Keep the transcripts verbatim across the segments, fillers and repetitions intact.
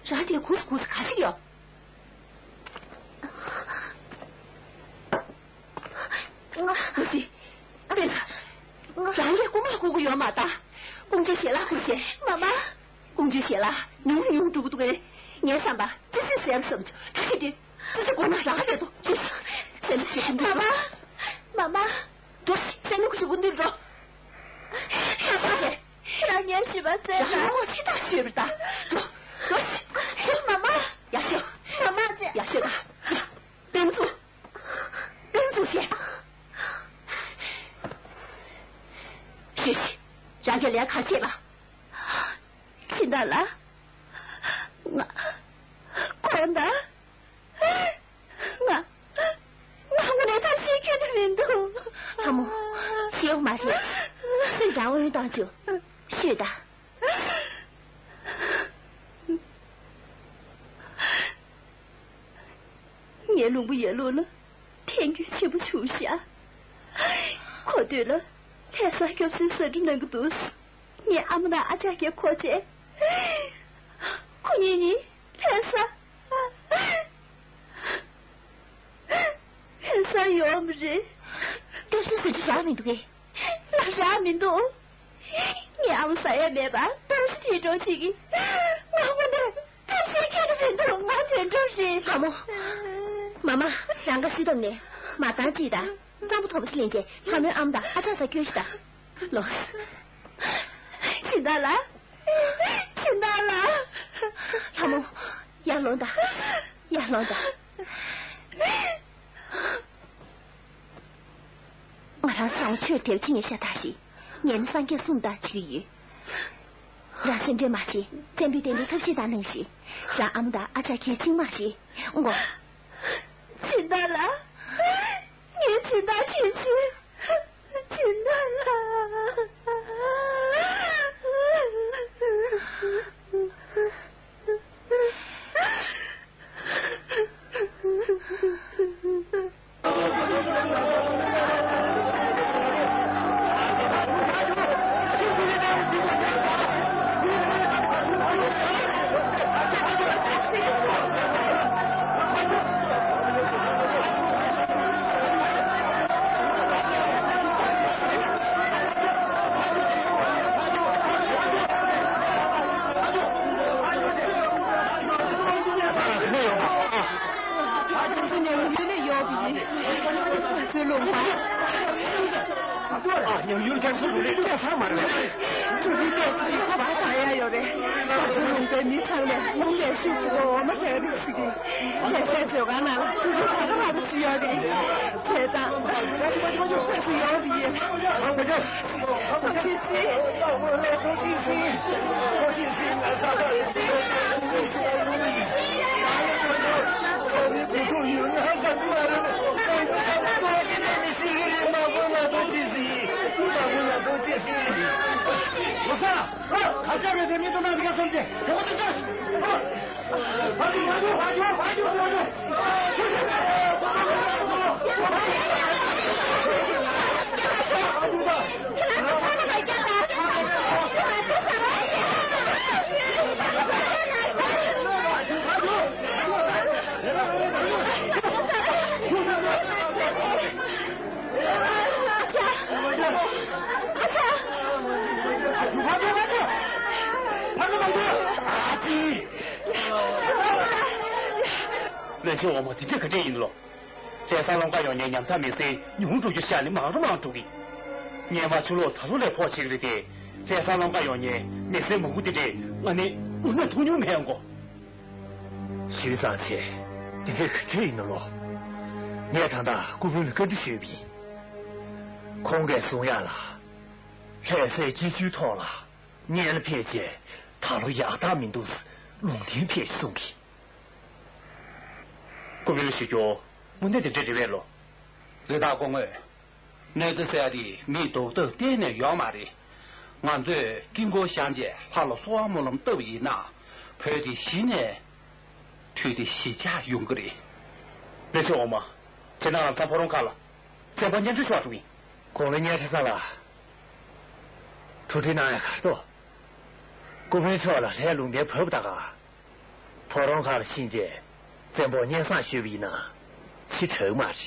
རང་དེ་ཁུངས་སུ་ཁུངས་སུ་ག་ཞིག་ཡོད། ང་། ཨ་ཙི། ཨ་ཙི། ང་། རང་ལས་རྐུ་མ་རྐུ་གི་ཡོད་མ་ད། ཀུང་ཅི་ཞལ་ལག་ཁུར་བྱས། མ་མ། ཀུང་ཅི་ཞལ་ལག་ཉུང་རུ་ཉུང་འགྲོ་གི་འདུག་གས། ངའི་བསམ་པ་ཅི་སྲིད་ཟེར་བསམ་བྱུང་ད་ཅི་དེ། ཙི་ཙི་སྒོ་ནང་རང་རེད་དོ། ཅི། སེམས་ཤིག་འདུག་མ་མ། མ་མ། འགྲོ་ཞིག་སེམས་ཤིག་འདུག་འགྲོ། མ་མ། ཁྱེད་རང་ངས་ཞུས་པ་གསན་ཡང་ན། ངོ་ཤེས་ད་ཤོད་པར་ད། འགྲོ། འགྲོ་ཞིག་མ་མ། ཡར་ཤོག་མ་མ་ཅེ། ཡར་ཤོག་ད། ཡ། དེ་ཚོ། དེ་ཚོ་ཞེས། ཤོད་ཤིག་རང་གིས་ལས་ཀ་ག་རེ་བྱས་པ། སྦྱིན་བདག་ལགས། ང་། དགོངས་དག་ང་། ང་དངོས་གནས་ཐབས་ཤེས་ཁྱོན་ནས་མི་འདུག་ལྷ་མོ། ཤེས་ཡོང་མ་རེད། སུས་རང་འོན་བཏང་བཅུག་ཤོད་ད། ངའི་ལུང་པ་ཡར་ཀླུང་ལ་ཐན་སྐྱོན་ཆེན་པོ་བྱུང་ཤག་ཁོ་སྟོད་ལ་ལྷ་ས་སྐྱོབ་གསོའི་བཟའ་སྒྲུབ་གནང་གི་འདུག་ངའི་ཨ་མ་དང་ཨ་ཅག་གིས་གོ་བྱས། ཁོ་གཉིས་གཉིས་ལྷ་ས། ལྷ་ས་ཡོད་མ་རེད། སྐྱབས་སུ་ཟེར་རྒྱུ་རག་མི་འདུག་གས། ལགས་རག་མི་འདུག་ངའི་ཨ་མ་ཟ་ཡ་མེད་པར་གཏོར་བཤིག་ཐེ་གཏོགས་བྱེད་ཀྱི། ང་དངོས་གནས་ཐབས་ཤེས་ཁྱོན་ནས་མི་འདུག་ང་དོན་གྲུབ་རེད། ལྷ་མོ། མ་མ། རང་ག་སྲིད་དོམ་ནས་མ་བཏང་ཅིག་དང་གཙང་པོ་ཐོབ་ཤི་ལེན་གྱི་ལྷ་མོའི་ཨ་མ་དང་ཨ་ཅག་ས་སྐྱོད་ཤི་ད། ལོས། སྦྱིན་བདག་ལགས། སྦྱིན་བདག་ལགས། ལྷ་མོ། ཡར་ལོངས་དང་། ཡར་ལོངས་དང་། ང་རང་ཚང་མ་ཆོས་དེབ་ཅིག་ཉན་ཤ་ཐག་ཞིག་ཉན་སངས་རྒྱས་གསུང་དག་བྱེད་ཀྱི་ཡོད། རང་སེམས་ཁྲལ་མ་བྱེད། བཙན་པོའི་བསྟན་པའི་ཐབས་ཤེས་དག་གནང་ཞིག་རང་ཨ་མ་དང་ཨ་ཅག་གལ་ཆེན་མ་རེད། མགོ། སྦྱིན་བདག་ལགས། ངས་སྦྱིན་བདག་ཞུས་ཆེ། སྦྱིན་བདག་ལགས། ཉམས་ཡུལ་ནས་ཡོང་བ་ཡིན། ང་ཚོའི་ལུང་པ། ཨ། ཉམས་ཡུལ་རྒྱ་མཚོ་རུ་རེད། སྐད་ཚང་མ་རེད། ཅོ་ཅོའི་སྐད་ཚང་གི་ཁ་བ་བཏང་ཡ་ཡོད་རེད། ང་ཚོའི་ལུང་པའི་མི་ཚང་མས་ལུང་པའི་ཤུགས་ཀྱི་འོ་མ་རག་རིགས་ཟིག་གི་ལྷ་སའི་མཛོད་ཁང་ནང་ལ་ཅོ་ཅོ་ག་རེ་མ་རེད་ཅི་ཡོད་རེད། བྱས་ཙང་ང་ཚོ་ཡོང་བ་ཡིན། ལྷན་ཆོས་འོག་མ་དེ་འདྲ་ག་འདྲ་ཡིན་ལོ། ལྷ་ས་ལམ་ཁ་ཡོང་མཁན་ཉམ་ཐག་མི་སེར་ཉུང་འགྲོ་རྒྱུ་ཤར་ནས་མང་རུ་མང་འགྲོ་གི། སྔོན་མ་ཆུ་ལོག་ད་ལོ་ལས་ཕོག་ཆེ་གི་རེད་དེ། ལྷ་ས་ལམ་ཁ་ཡོང་མཁན་མི་སེར་མང་པོ་དེ་འདྲས་ང་ནི་དངོས་གནས་མཐོང་མྱོང་མེད་གོ། ཞུས་ཙང་ཆེ། འདི་འདྲས་ག་འདྲས་ཡིན་ནམ་ལོ། ངས་ད་ལྟ་སྐུ་དཔོན་ལ་བཀའ་འདྲི་ཞུས་པ་ཡིན། ཁོང་གིས་གསུང་ཡག་ལ། ལྷ་སའི་སྐྱིད་ཆུའི་ཐོག་ལ། སྔོན་ལ་ཕལ་ཆེར་ད་ལོ་ཡག་རྟགས་མི་འདུག་ལུང་བསྟན་ཕལ་ཆེར་གསུང་གི། སྐུ་དཔོན་ལ་ཞུ་རྒྱུ། དངོས་གནས་དེ་འདྲ་རེད་པས་ལོ། རེད་ད་སྐུ་ངོ། གནས་ཚུལ་གསལ་རེད། མིའི་རྡོག་རྡོག་གཏན་ནས་ཡོད་མ་རེད། ང་ཚོས་དཀྱིལ་འཁོར་བཤམས་རྗེས་ལྷ་ལ་གསོལ་བ་སྨོན་ལམ་བཏབ་པ་ཡིན་ན། བོད་དེ་གཞི་ནས་འཕྲོད་བསྟེན་གཞིས་ཆགས་ཡོང་གི་རེད། ལྷན་ཆོས་འོག་མ། ཁྱེད་རང་ལམ་སང་ཕོ་བྲང་ཁ་ལ། བཙན་པོ་གཉའ་ཁྲི་ཤོག་འགྲོ་གི་ཡིན། དགུང་ལོ་གཉའ་ཁྲི་ཚང་ལ། ཐུགས་ཁྲལ་གནང་ཡ་ག་རེ་འདུག་སྐུ་དཔོན་མཆོག་ལ་ལྷའི་ལུང་བསྟན་བབས་ད་ག་ཕོ་བྲང་ཁག་ལ་ཕྱིན་རྗེས་བཙན་པོ་སྙན་སེང་ཞུས་པ་ཡིན་ན་ཕྱི་དྲག་མ་རེད།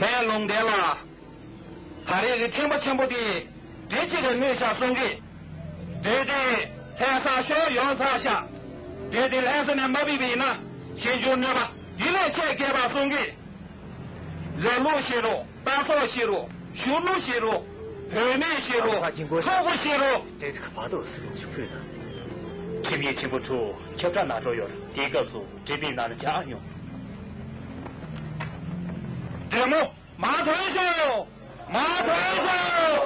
ལྷའི་ལུང་བསྟན་ལ། ད་རེས་ཀྱི་ཐེག་པ་ཆེན་པོ་དེ་འདྲེ་གཅིག་གིས་གནོད་ཤག་གསུང་གི། འདྲེ་དེ་ལྷ་སར་ཤོར་ཡོང་ཚར་ཤག་འདྲེ་དེ་ལྷ་ས་ནས་མ་ཕེབས་པ་ཡིན་ན་གཞན་འབྱུང་གནོད་པ་འདི་ལས་ཆེ་བསྐྱེད་པ་གསུང་གི། ར་ལུག་ཤི་རུང་། རྟ་ཚོགས་ཤི་རུང་། གཞུ་ལུག་ཤི་རུང་། བུད་མེད་ཤི་རུང་། ཕ་གི་མགོ་ཕྲུ་གུ་ཤི་རུང་། འདྲེ་དེ་ག་བར་དུ་སྲིད་ལུང་ཞིག་ཕུལ་ན། ཁྲིམས་ཡིག་ཆེན་པོ་དྲུག་ཁྱབ་བསྒྲགས་གནང་འགྲོ་ཡོད། དེའི་སྐབས་སུ་འདྲེ་པའི་ནང་ལ་བཅར་ཡོང་། འདྲེ་མོ། མར་ཐོན་ཤོག་མར་ཐོན་ཤོག་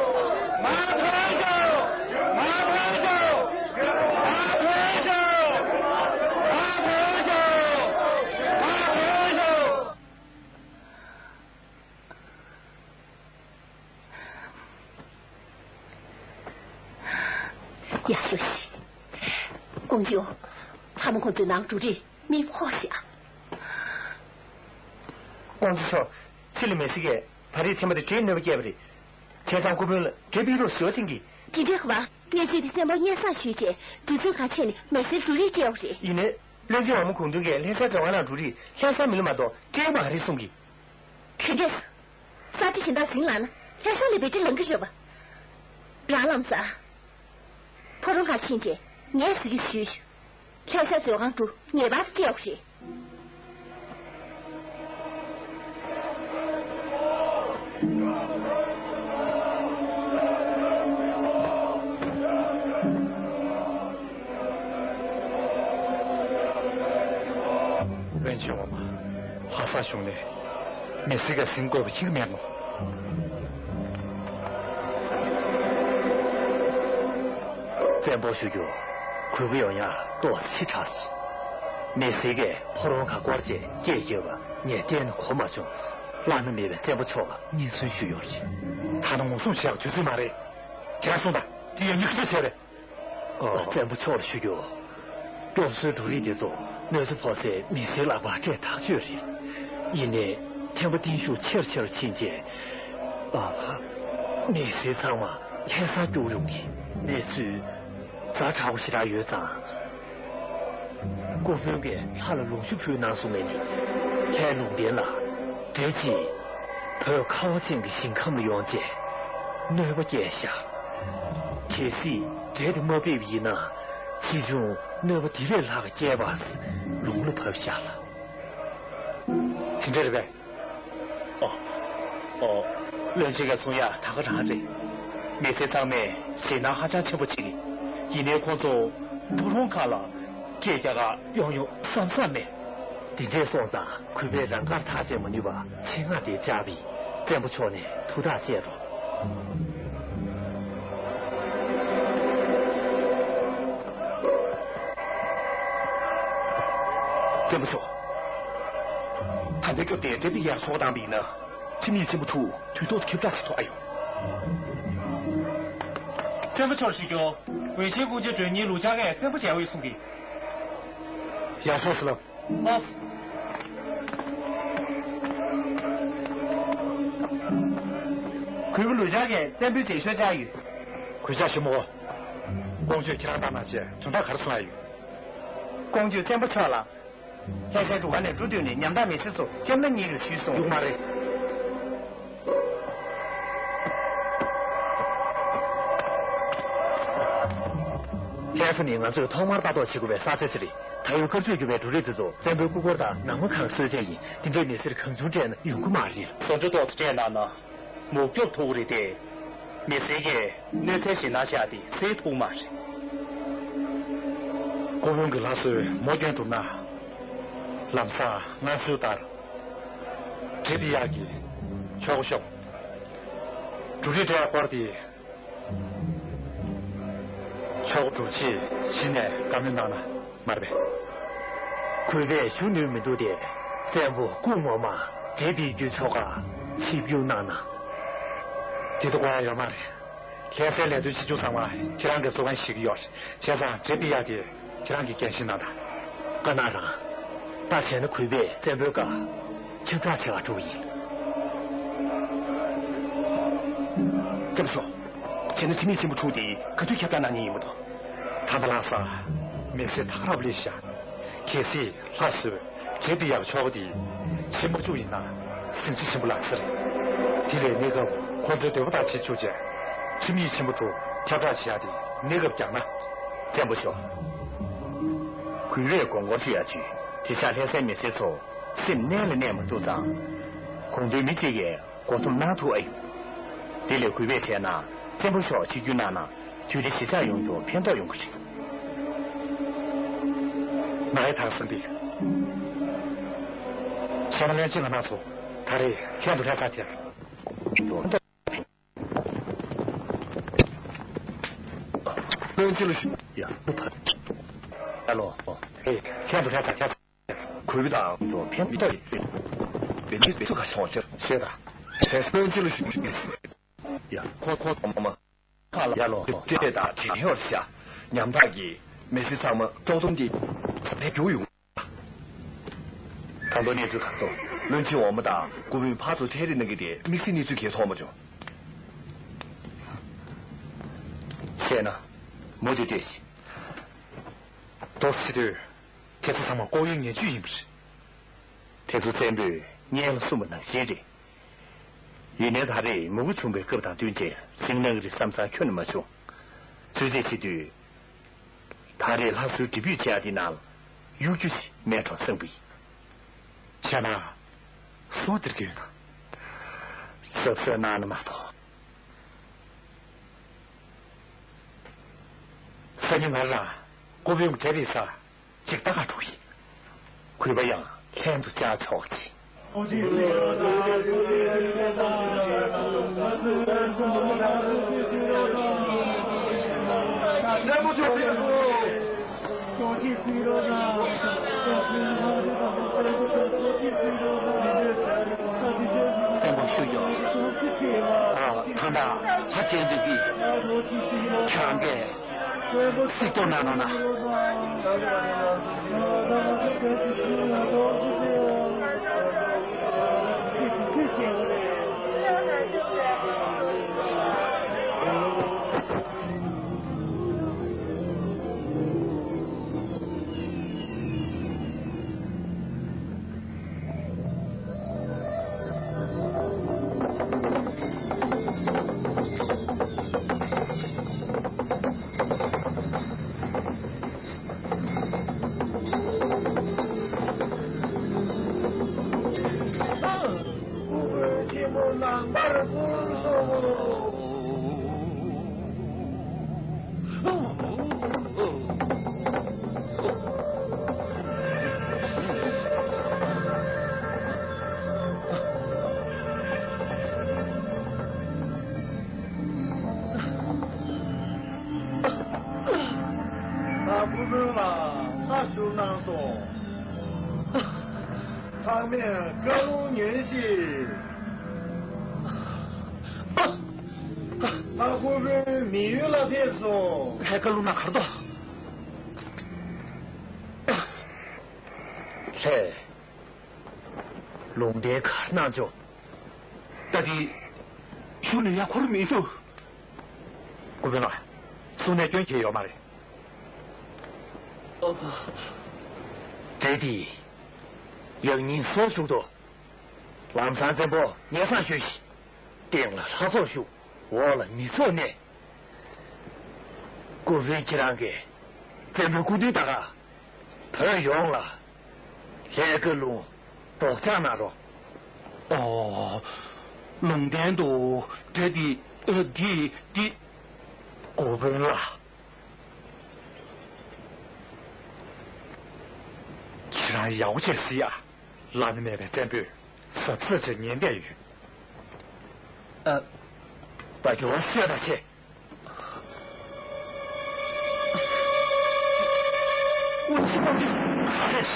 མར་ཐོན་ཤོག་མར་ཐོན་ཤོག་མར་ཐོན་ཤོག་མར་ཐོན་ཤོག་མར་ཐོན་ཤོག་ཡག་ཤོས་ཤིག་ཀོང་ཇོ། ལྷ་མོ་ཁོང་ཚོའི་ནང་འབྲུ་རིགས་མི་ཕོག་ཤག་ཀོང་ཇོ་མཆོག་ཕྱི་ལ་མི་སེར་གྱིས་ད་རེས་ཐེངས་མ་དེ་འདྲའི་གནོད་པ་བསྐྱལ་བ་རེད། བྱས་ཙང་སྐུ་དཔོན་ལ་འདྲེ་པའི་རོགས་ཞུ་བ་བསྟན་གྱིས། དེ་འདྲའི་བ། གནས་ཚུལ་དེ་བཙན་པོ་སྙན་སེང་ཞུས་རྗེས་འབྲུ་མཛོད་ཁང་ཕྱིན་ནས་མི་སེར་འབྲུ་རིགས་སྤྲད་ཡོད་རེད། ཡིན་ནའི། བློན་ཆེན་འོག་མ་གུང་ཐུན་གྱིས་ལྷ་སའི་མཛོད་ཁང་ནང་འབྲུ་རིགས་ལྷ་སའི་མི་ལ་མ་གཏོགས་སྤྲད་མ་རེད་གསུང་གི། ག་འདྲས། ས་ཁྲ་གཞན་དག་ཟིང་ལངས་ན་ལྷ་སའི་ལ་བེད་སྤྱོད་ལང་གི་རེད་པ། རང་ལམ་སང་། ཕོ་བྲང་ཁ་ཕྱིན་རྗེས་ངས་ཟེར་གི་ཞུས་ཤིག་ལྷ་སའི་མཛོད་ཁང་འབྲུ་ངེས་པར་དུ་སྤྲད་ཡོད་རེད། བློན་ཆེན་འོག་མ། ལྷ་ས་གཞུང་ནས་མི་སེར་གྱིས་ཟིང་དགོས་པ་ཅིག་མེད་མོ། བཙན་པོ་ཞུ་རྒྱུ། གུས་པ་ཡོང་ཡ་ཏོག་ཙམ་དྲག་སོང་། མི་སེར་གྱིས་ཕོ་བྲང་ཁ་བསྐོར་རྗེས་སྐད་རྒྱབ་པ་ངས་གཏན་ནས་གོ་མ་བྱུང་། བླ་ན་མེད་པའི་བཙན་པོ་མཆོག་ལ་སྙན་སེང་ཞུས་ཡོད་རེད། ད་ནི་ངོ་སྲུང་བྱེད་ཡག་དུས་ཚོད་མ་རེད། ཁྱེད་རང་གསུངས་དང་། དེ་ཡང་ཉིན་ཤས་བྱས་རེད། ཨ། བཙན་པོ་མཆོག་ལ་ཞུ་རྒྱུ། སྐྱོབ་གསོའི་འབྲུ་རིགས་དེ་ཚོ་གནོད་འཚེ་ཕོག་སའི་མི་སེར་ལག་པར་སྤྲད་ཐག་ཆོད་རེད། ཡིན་ནའི་ཐེམ་པ་བརྟན་བཞུགས་ཆེ་རུ་ཆེ་རུ་ཕྱིན་རྗེས། ཨ། མི་སེར་ཚང་མ་ལྷ་སར་རྒྱུག་ཡོང་གི། གནས་ཚུལ་ཛ་དྲག་པོ་ཞེ་དྲག་ཡོད་ཙང་། སྐུ་དཔོན་གྱིས་ལྷ་ལ་ལུང་ཞིག་ཕུལ་གནང་སོང་ངས་ནི། ལྷའི་ལུང་བསྟན་ལ། འདྲེ་གཅིག་བོད་ཁ་བ་ཅན་གྱི་ཞིང་ཁམས་ལ་ཡོང་རྗེས་གནོད་པ་བསྐྱལ་ཤག་གལ་སྲིད་འདྲེ་དེ་མ་ཕེབས་པ་ཡིན་ན་ཕྱིས་འབྱུང་གནོད་པ་འདི་ལས་ལྷག་པ་བསྐྱལ་བ་ལུང་ལ་བབས་ཤག་ལགས། དེ་འདྲ་རེད་པས། ཨོ། ཨོ། བློན་ཆེན་གྱིས་གསུང་ཡ་ད་ག་རང་རེད། མི་སེར་ཚང་མས་ཞེད་སྣང་ཧ་ཅང་ཆེན་པོ་བྱེད་ཀྱི། ཡིན་ནའི་ཁོང་ཚོ་ཕོ་བྲང་ཁ་ལ་སྐད་རྒྱག་ག་ཡོང་ཡོང་བསམ་བསམ་མེད། དེ་འདྲས་སོང་ཙང་གུས་པས་རང་དགར་ཐག་བཅད་མ་ནུས་པར་ཆེད་མངགས་དེ་བཅར་བས། བཙན་པོ་མཆོག་ནས་ཐུགས་ཐག་བཅད་རོགས། བཙན་པོ་མཆོག་ད་ལྟའི་སྐབས་དེ་འདྲེ་པའི་ཡག་ཚོགས་བཏང་བ་ཡིན་ན། ཁྲིམས་ཡིག་ཆེན་པོ་དྲུག་དུས་ཐོག་ཏུ་ཁྱབ་བསྒྲགས་བྱེད་ཐུབ་ཨ་ཡོང་། བཙན་པོ་མཆོག་ཞུ་རྒྱུ། འོད་ཆེན་ཀུན་མཁྱེན་མགྲོན་གཉེར་ལུག་ཅག་གིས་བཙན་པོ་མཇལ་འོས་གསུང་གི། ཡར་ཤོག་ཟེར་ལབ། ཨོ། གུས་པ་ལུག་ཅག་གིས་བཙན་པོའི་མཇལ་ཞུ་བཅར་ཡོད། གུས་ཅག་ཞུ་མོ། ཀོང་ཇོས་ཁྱེད་རང་དང་མ་བྱས་དོན་དག་ག་རེ་གསུང་ཡ་ཡོད། ཀོང་ཇོས་བཙན་པོ་མཆོག་ལ། ལྷ་སའི་འབྲུ་ཁང་ནས་འབྲུ་བཏོན་ནས་ཉམ་ཐག་མི་སེར་ཚོ་སྐྱབས་གནང་གི་རེད་ཞུས་སོང་། ཡོད་མ་རེད། ལྷ་ས་ནི་ང་ཚོས་ཐོག་མར་ལྟ་རྟོག་བྱེད་དགོས་པའི་ས་ཆ་ཞིག་རེད། ད་ཡོད་བཀོལ་སྤྱོད་བགྱིས་པའི་འབྲུ་རིགས་དེ་ཚོ་བཙན་པོའི་སྐུ་འཁོར་དང་ནང་མ་ཁང་གསོལ་བྱེད་ཡིན། དེ་འདྲའི་མི་སེར་གང་བྱུང་སྤྲད་ན་ཡོང་གི་མ་རེད། བཟོ་འདྲ་ཏོག་ཙམ་སྤྲད་གནང་ན། མུག་སྐྱོབ་ཐུག་རེད་དེ། མི་སེར་གྱིས་གནོད་འཚེ་ཞེད་སྣང་བྱས་ཏེ་སེལ་ཐུབ་མ་རེད། སྐུ་དཔོན་གྱི་ལྷ་གསོལ་མོ་སྐྱོན་གྲུབ་ན། ལམ་སང་མངའ་གསོལ་ལྟར། འདྲེ་པའི་གཡག་གིས་ཆོག་གོ་ཤོག་འབྲུ་རིགས་སྤྲད་སྐོར་དེ། ཆོག་གོ་འགྲུབ་ཆེད་གཞི་ནས་བཀའ་མོལ་གནང་ན། མར་པས། གུས་པས་ཞུ་ནུས་མི་འདུག་སྟེ། བཙན་པོ་སྐུ་ངོ་མ་འདྲེ་པའི་རྒྱུ་ཆོ་ག་ཆིབས་བསྒྱུར་གནང་ན། དེ་ལྟ་དགོས་ཡ་ཡོད་མ་རེད། ལྷ་སའི་ལས་དོན་ཆེ་ཆུང་ཚང་མ་ཁྱེད་རང་གིས་གཙོ་འགན་བཞེས་ཀྱི་ཡོད་རེད། བྱས་ཙང་འདྲེ་པའི་གཡག་དེ་ཁྱེད་རང་གིས་འགན་བཞེས་གནང་དང་། བཀའ་གནང་རང་། ད་བྱས་ན་གུས་པས་བཙན་པོའི་བཀའ་ཁྱབ་བསྒྲགས་བྱེད་ག་འགྲོ་གི་ཡིན། བཙན་པོ་མཆོག་བྱས་ན་ཁྲིམས་ཡིག་ཆེན་པོ་དྲུག་དེ་ག་དུས་ཁྱབ་བསྒྲགས་གནང་མཁན་ཡིན་མོད་དོ། ད་ལྟ་ལགས་སོ། མི་ཚེ་ཐག་རབ་ལས་བཞག་གལ་སྲིད་ལྷ་བཟོས་བྲེ་དེ་ཡག་ཆོག་པ་དེ་ཕྱིན་མ་བཅུག་ཡིན་ན་སེང་ཆེན་ཆེན་པོ་ལགས་ཟེར། དེ་ལས་གནས་སྐབས་ཁོ་ཚོའི་འདོད་པ་ལྟར་བྱེད་བཅུག་བྱས། ཁྲིམས་ཡིག་ཆེན་པོ་དྲུག་ཁྱབ་བསྒྲགས་བྱེད་ཡག་དེ་གནས་སྐབས་རྒྱག་ན། བཙན་པོ་ཤོག་གུས་པས་དགོངས་སྐོར་ཞུ་ཡག་བྱོས། དེ་ཤག་ལྷ་སའི་མི་སེར་ཚོ་སེམས་གནས་ལ་གནས་མ་ཐུབ་ཙང་། དགོངས་དོན་མི་གཅིག་གིས་མགོ་འཐོམ་གནང་ཐུབ་ཨ་ཡོད། དེ་ལས་གུས་པས་བྱས་ན་བཙན་པོ་ཤོག་ཆིབས་བསྒྱུར་གནང་ན་དུས་དེ་གཞིས་ཆགས་ཡོངས་ཀྱི་ཕན་ཐོགས་ཡོང་གི་རེད། ང་ཡི་ཐག་སང་པས། ཆེ་མ་ལན་ཅི་ང་ན་ཚོ་ད་རེས་ལྷན་དུ་ལྷ་ས་དེར། ལྷན་ཅི་ལ་ཞུ་ཡ། ཨ་ལོ། ཧེ། ལྷན་དུ་ལྷ་ས་དེར། གུས་པ་དང་ཚོ་ཕན་མི་ཐོགས་ཡོད། བེ་ནི་བེ་ཚུ་ཁ་སོང་ཆེར་ཤེས་ད། ཧེ་ལྷན་ཅི་ལ་ཞུ་ཡ། ཁོ་ཁོ་ཚོ་མ་མ། ཁ་ལ་ཡ་ལོ་ཏེ་དང་དྲན་ཡོད་ཤ། ཉམ་ཐག་གི་མི་སེར་ཚང་མ་དཀྲོག་གཏམ་འདི་ཟེར་རྒྱུ་ཡོང་། ད་དུང་གནས་ཚུལ་ཁག་ཏུ་བློན་ཆེན་འོག་མ་དང་སྐུ་དཔོན་ཕར་ཚུར་འཕྲད་རེས་གནང་གི་དེ་དམིགས་བསལ་གནས་ཚུལ་གལ་ཐོག་མ་བྱུང་། བཤད་ན་མུ་མཐུད་ལྟོས་ཤིག་ཏོག་ཙམ་དུས་དེ་ཚོ་ཚང་མ་ལྐོག་གཡོ་ངན་ཇུས་ཡིན་པ་རེད། དེ་ཚོ་བཙན་པོས་སྔོན་ལ་གསུངས་པ་ནང་བཞིན་རེད། ཡིན་ནའི་ད་རེས་མུ་གེ་བྱུང་བའི་སྐབས་དང་བསྟུན་བྱས་ཟིང་ནང་རེ་བསམ་བསམ་ཁྱོན་ནས་མ་བྱུང་། ཚོད་རྩིས་བྱེད་དུས། ད་རེས་ལྷ་སའི་འབྲས་བུས་བྱས་དེ་ནང་གཡུག་རྒྱུ་ཞིག་མེད་འགྲོ་བསམ་གི་ཡིན། བྱས་ན། སུ་འདིར་གྱོན་ན། གཟབ་གཟབ་གནང་ན་མ་གཏོགས། སང་ཉིན་ང་རང་སྐུ་དཔོན་གྱི་བྲེ་བའི་ས། ཅིག་ལྟ་ག་འགྲོ་གི་ཡིན། གུས་པ་ཡང་ལྷན་དུ་བཅར་ཆོག་ཅིག་བཙན་པོ་ཞུ་ཡོད། ཨ། ད་ལྟ་ལྷ་ཆེན་འདི་གིས་ཁྱེད་རང་གིས། གཟིགས་རྟོག་གནང་རོགས་གནང་། ད་སྐུ་དཔོན་ལ་ལྷ་བཞུགས་གནང་སོང་། ཚང་མས་བཀའ་ལུང་ཉོན་ཞིག་ད་སྐུ་དཔོན་མི་ཡུལ་ལ་ཕེབས་སོང་། ལྷའི་བཀའ་ལུང་ན་གར་དོ། ལྷས། ལུང་བསྟན་གར་གནང་ཆོག་ད་དེ། ཞུ་ལུས་ཡ་འཁོར་མི་འདུག་སྐུ་དཔོན་ལགས། གསུང་ནས་སྐྱོན་གྱི་ཡོད་མ་རེད། ཨོ། དེ་དེ། ཡང་ཉིན་སྲོག་ཞུགས་དོ། ལམ་སང་བཙན་པོ་ཉེ་སར་བཞུགས་ཤིག་སྟེང་ལ་ལྷ་ཚོགས་བཞུགས། འོག་ལ་མི་ཚོགས་གནས། སྐུ་དཔོན་ཁྱེད་རང་གིས་བཙན་པོའི་སྐུ་མདུན་དང་། བོད་ཡོངས་ལ་ལྷའི་བཀའ་ལུང་སྒྲོག་སྦྱང་གནང་རོགས། ཨོ། ལུང་བསྟན་དུ་འདྲ་འདི་ཨ་འདི་འདི། སྐུ་དཔོན་ལགས། ཁྱེད་རང་ཡག་པོ་བྱས་གཟིགས་ཨ། བླ་ན་མེད་པའི་བཙན་པོས་གཟབ་གཟབ་བྱས་ཉན་བསྡད་ཡོད། ཨ། ད་མགྱོགས་པོ་གསོད་ད་བྱེད། དབོན་སྤྱི་དཔོན་གྱིས།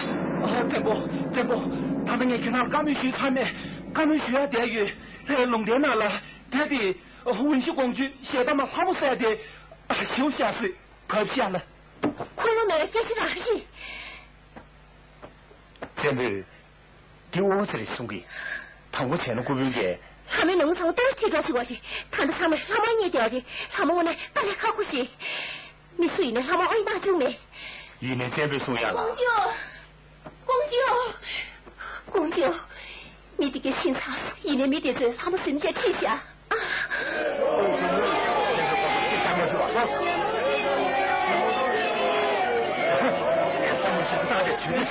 ཨ། བཙན་པོ། བཙན་པོ། ད་ལྟ་ངས་ཁྱེད་རང་ལ་བཀའ་མོལ་ཞུས་ཚར་མེད། བཀའ་མོལ་ཞུ་ཡ་བསྡད་ཡོད། ལྷའི་ལུང་བསྟན་ནང་ལ་འདྲ་སྟེ། དབོན་སྤྱི་དགོངས་ཞུས་ཞལ་ཏ་མ་ལྷ་མོ་ཟེར་ཏེ། ཨ། ཞེའུ་ཤ་སི་བབ་ཤ་ལ། ཁུངས་ལུང་མེད་པའི་སྐད་ཆ་རང་བཤད། བཙན་པོས། འདི་དབང་ཆ་རེད་གསུང་གི། དང་པོ་བྱས་ན་སྐུ་དཔོན་གྱིས། ལྷ་མོའི་ལུང་ཚང་མ་གཏོར་ཐེ་གྲོགས་ཟེར་བ་རེད། ད་ལྟ་ཚང་མས་ལྷ་མོ་རྙེད་བསྡད་པ་རེད། ལྷ་མོ་དངོས་གནས་དཀའ་ལས་ཁག་པོ་རེད། མི་སུ་ཡིན་ནའི་ལྷ་མོ་དབང་ཆ་བཏང་བཅུག་མེད། ཡིན་ནའི་བཙན་པོས་གསུང་ཡ་ལ། ཀོང་ཇོ། ཀོང་ཇོ། ཀོང་ཇོ། མི་དེ་གས་ཤི་ཚར་སོང་། ཡིན་ནའི་མི་དེ་ཚོས་ལྷ་མོ་གཟིམ་ཅན་ཁྲིད་བཞག་ད་ཆ།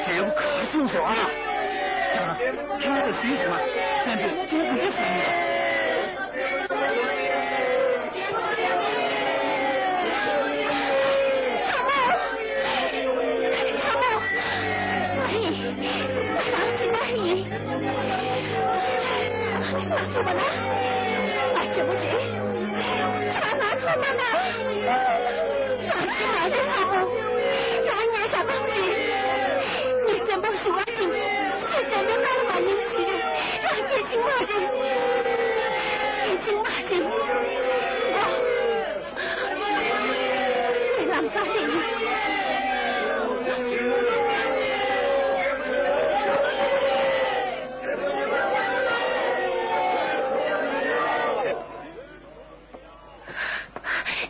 ཁྱེད་རང་ཚོ་སུས་ཟེར་བ། བཙན་པོས་ཅི་ཟེར་ཡིན། ལྷ་མོ། ལྷ་མོ། ང་ཡིན། ང་རང་ཁྱིམ་པ་ཡིན། ང་ཐུག་པ་ན། ང་བདེ་མོ་རེད། ཁྱེད་རང་ང་ཐུག་པ་ན། ང་ཁྱིམ་མ་རེད། ལྷ་མོ། རང་ཉལ་ས་མ་རེད། ངས་བཙན་པོ་ཞུ་བ་བྱིན། ཁྱེད་བཙན་པོའི་བཀའ་ལ་མ་ཉན་ཞིག་རེད། རང་ཁྱེད་ཁྱིམ་མ་རེད། ཁྱེད་ཁྱིམ་མ་རེད། ཨོ། ལམ་ཀ་རེད།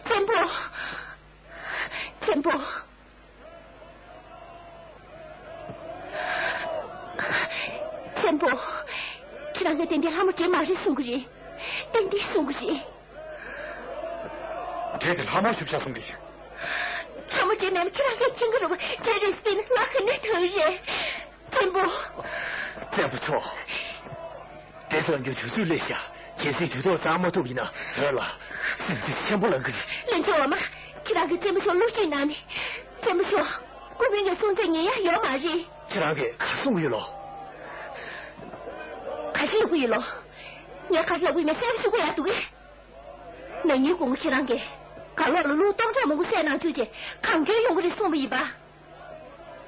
བཙན་པོ། བཙན་པོ། བཙན་པོ། ཁྱེད་རང་གིས་ཏན་ཏན་ལྷ་མོ་འདྲེ་མ་རེད་གསུང་གི་རེད། ཏན་ཏན་གསུང་གི་རེད། འདྲེ་དེ་ལྷ་མོ་ཞུ་བྱ་གསུང་གི། ལྷ་མོ་འདྲེ་མིན་ཁྱེད་རང་གིས་མཁྱེན་གི་རེད་པ། འདྲེ་རེད་ཟེར་ན་ལབ་ག་ནས་ཐོན་རེད། བཙན་པོ། བཙན་པོ་མཆོག་འདྲེ་གསོད་རྒྱུ་དུས་ཚོད་སླེབས་ཤག་གལ་སྲིད་དུས་ཐོག་གཙང་མ་ཐུབ་ཡིན་ན་བོད་ལ་སེམས་ཚེགས་ཆེན་པོ་ལངས་གི་རེད། ལན་ཚོ་འོ་མ། ཁྱེད་རང་གིས་བཙན་པོ་མཆོག་བསླུ་བྲིད་གནང་ནས། བཙན་པོ་མཆོག་སྐུ་དཔོན་གྱི་གསུང་ཚད་ཉན་ཡ་ཡོད་མ་རེད། ཁྱེད་རང་གིས་ག་རེ་གསུང་གི་ཡོད་ལོ། ག་རེ་ཡོད་གི་ཡོད་ལོ། ངས་ག་རེ་ལབ་གི་ཡོད་མེད་གསལ་པོ་ཞུ་དགོས་ཡ་འདུག་གས། ན་ནིང་དགོང་མོ་ཁྱེད་རང་གིས་གར་ལོག་ལ་ལུག་སྟོང་ཕྲག་མང་པོ་བསད་གནང་བཅུག་རྗེས་གངས་སྐྱོན་ཡོང་གི་རེད་གསུངས་པ་ཡིན་པ།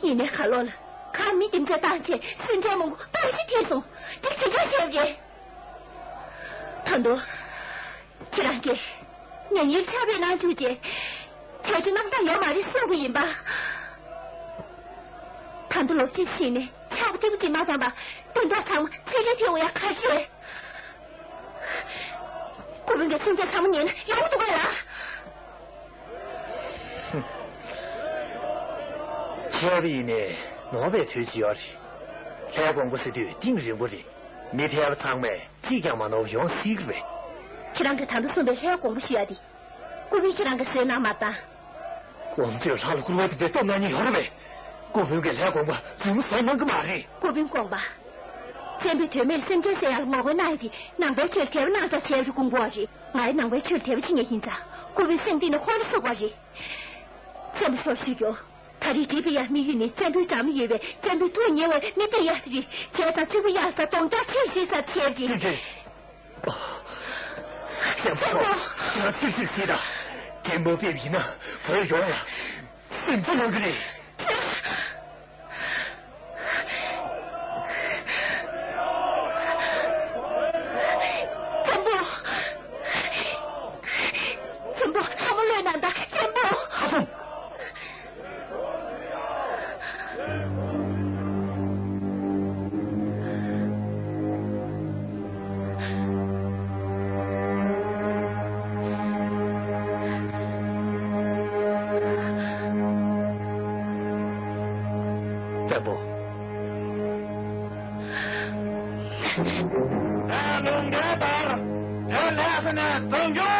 ཡིན་ནའི་གར་ལོག་ལ་གར་མི་འདི་འདྲ་བཏང་བྱས་སེམས་ཁྲལ་མང་པོ་སྟོང་ཞིག་ཐེབས་སོང་། དེ་དེ་འདྲ་བྱས་རྗེས། ད་དུང་། ཁྱེད་རང་གིས་ན་ནིང་ཕྱག་དཔེ་གནང་བཅུག་རྗེས། བྱ་རྒྱུ་རྣམ་དག་ཡོད་མ་རེད་གསུངས་པ་ཡིན་པ། ད་དུང་ལོ་གཅིག་ཕྱིན་ནས་ཕྱག་དཔེ་ཐེབས་ཅིག་མ་བཏང་པ་དོན་དག་ཚང་མ་ཚིག་རེ་ཐེབས་འོ་ཡ་ག་རེ། སྐུ་དཔོན་གྱི་གསུང་ཆ་ཚང་མ་ཉན་ན་ཡག་པོ་འདུག་གས་ལ། ཁྱེད་ཡིན་ནའི་ནོར་བའི་དོད་ཅིག་ཡོད་རེད། ལྷའི་དགོངས་པ་ཟེར་དུས་གཏིང་རིང་པོ་རེད། མི་ཕལ་པ་ཚང་མས་གཅིག་ཀྱང་མ་ནོར་བ་ཡོང་སྲིད་ཀྱི་རེད། ཁྱེད་རང་གིས་ད་དུང་གསུངས་པའི་ལྷའི་དགོངས་པ་ཞུ་ཡ་དེ། སྐུ་དཔོན་ཁྱེད་རང་གིས་བཟོས་གནང་མ་བཏང་། ཁོང་ཚོས་ལྷ་ལ་སྐུར་བ་དེ་འདྲ་གཏོང་གནང་མཁན་ཡོད་རེད་པས། སྐུ་དཔོན་གྱིས་ལྷའི་དགོངས་པ་རྫུན་མ་བཟོས་གནང་གི་མ་རེད། སྐུ་དཔོན་དགོངས་པ། བཙན་པོས་དོན་མེད་སེམས་ཅན་བསད་ཡག་ལ་ངོ་རྒོལ་གནང་ཡ་དེ་ནང་པའི་ཆོས་ལ་དད་པ་གནང་ཙང་བྱས་པ་རེད། དགོངས་པ་རེད། ང་ཡི་ནང་པའི་ཆོས་ལ་དད་པ་བྱེད་མཁན་ཡིན་ཙང་སྐུ་དཔོན་སེམས་གཏིང་ནས་ཁོང་ཁྲོ་ཚུགས་པ་རེད། བཙན་པོ་མཆོག་ཞུ་རྒྱུ། ད་རེས་འདྲེ་སྤེལ་ཡག་དམིགས་ཡུལ་ནི་བཙན་པོའི་འགྲམ་ལ་ཡོད་པའི་བཙན་པོའི་ཐུགས་ཉེ་བའི་མི་སྤེལ་ཡག་དེ་རེད། བྱས་ཙང་བཙུན་མོ་གཡང་ས་སྟོང་རྐྱང་ཁྱེར་ཤེས་ས་བྱས་རེད། ཏིང་ཏིང་། ཡང་ཁོ་ཁྱེད་རང་ཚིག་ཚིག་ཟིག་དང་། དེ་མོ་པེབ་ཡིན་ན་བོད་ཡོངས་ལ་སེམས་ཚ་ཡོང་གི་རེད། བཙན་པོ། བཙན་པོ་ལྷ་མོ་བློས་གནང་དང་བཙན་པོ། ཨ་ཕོ། བཙན་པོ། ད་ལུང་འདྲ་ལྟར་དོན་ལེགས་སུ་ནས་བཟུང་རྒྱུ།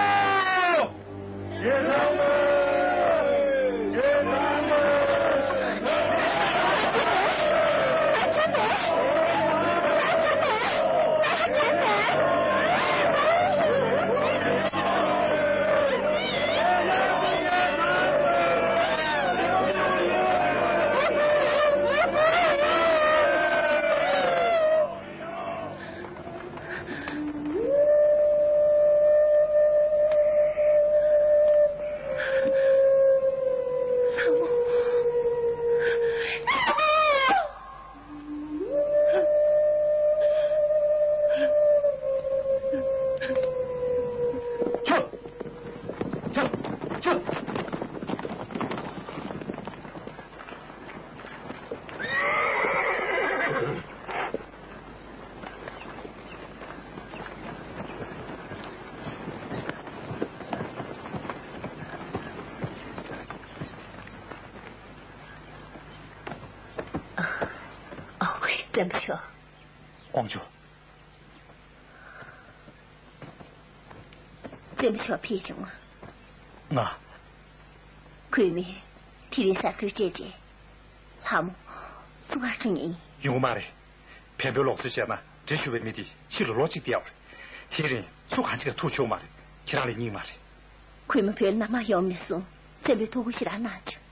བཙན་པོ་མཆོག་ཀོང་ཇོ། བཙན་པོ་མཆོག་ཕེབས་བྱུང་ང་། ང་། གུས་མོས་དེ་རིང་གཟའ་འཁོར་སྤྲད་རྗེས། ལྷ་མོ་སུ་ག་འགྲོ་མཁན་ཡིན། ཡོང་གི་མ་རེད། བན་བོན་ལོག་སྲོལ་བྱས་ན་འདྲེ་ཞུ་བའི་མི་དེ་ཕྱི་ལ་ལོ་གཅིག་བསྡད་ཡོད་རེད། དེའི་རིང་སུ་གང་ཅིག་གིས་ཐུག་ཆོག་མ་རེད། ཁྱེད་རང་ལ་སྙིང་མ་རེད། གུས་མོ་བོད་ལ་མནའ་མ་ཡོང་ནས་བཟུང་བཙན་པོས་ཐུགས་ཁུར་ཞེ་དྲག་གནང་བྱུང་།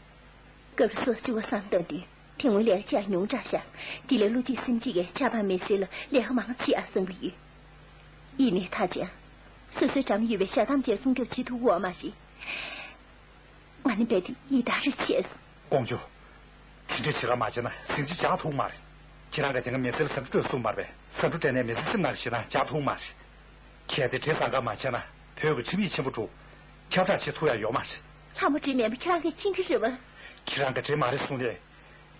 སྐབས་རེ་སོ་སོ་སྐྱོ་བ་བསམ་བཏང་དུས་དེ་སྔོན་ལས་ཀ་བྱེད་ཡ་ཉུང་དྲགས་ཤག་དེ་ལས་བློ་གཅིག་སེམས་གཅིག་གིས་ཆབ་འབངས་མི་སེར་ལ་ལས་ཀ་མང་བྱེད་ཡ་བསམ་གྱི་ཡོད། ཡིན་ནའི་ད་ཆ་སོ་སོའི་འགྲམ་ཡོད་པའི་ཞྭ་དམ་བཅས་སྲུང་སྐྱོབ་བྱེད་ཐུབ་ཡོད་མ་རེད། ང་ནི་རྦད་དེ་ཡིད་འདང་རེ་ཆད་སོང་། ཀོང་ཇོ། དེ་འདྲ་ཞེ་དྲག་མ་བྱས་ན་ཟིང་ཆ་འཇགས་ཐུབ་མ་རེད། ཁྱེད་རང་གིས་དེ་སྔ་མི་སེར་ལ་ཟ་འབྲུ་སྤྲོད་གསུངས་མ་རེད་པས། ཟ་འབྲུ་སྤྲད་ནས་མི་སེར་སེམས་ནང་ཞེད་སྣང་འཇགས་ཐུབ་མ་རེད། གལ་ཏེ་འདྲེ་ཟ་འགའ་མ་བྱས་ན་བོད་ཀྱི་ཁྲིམས་ཡིག་ཆེན་པོ་དྲུག་ཁྱབ་བསྒྲགས་བྱེད་ཐུབ་ཡ་ཡོད་མ་རེད། ལྷ་མོ་འདྲེ་མིན་པ་ཁྱེད་རང་གིས་མཁྱེན་གྱི་རེད་པ། ཁྱེད་རང་གིས་འདྲེ་མ་རེད་གསུངས་ནས།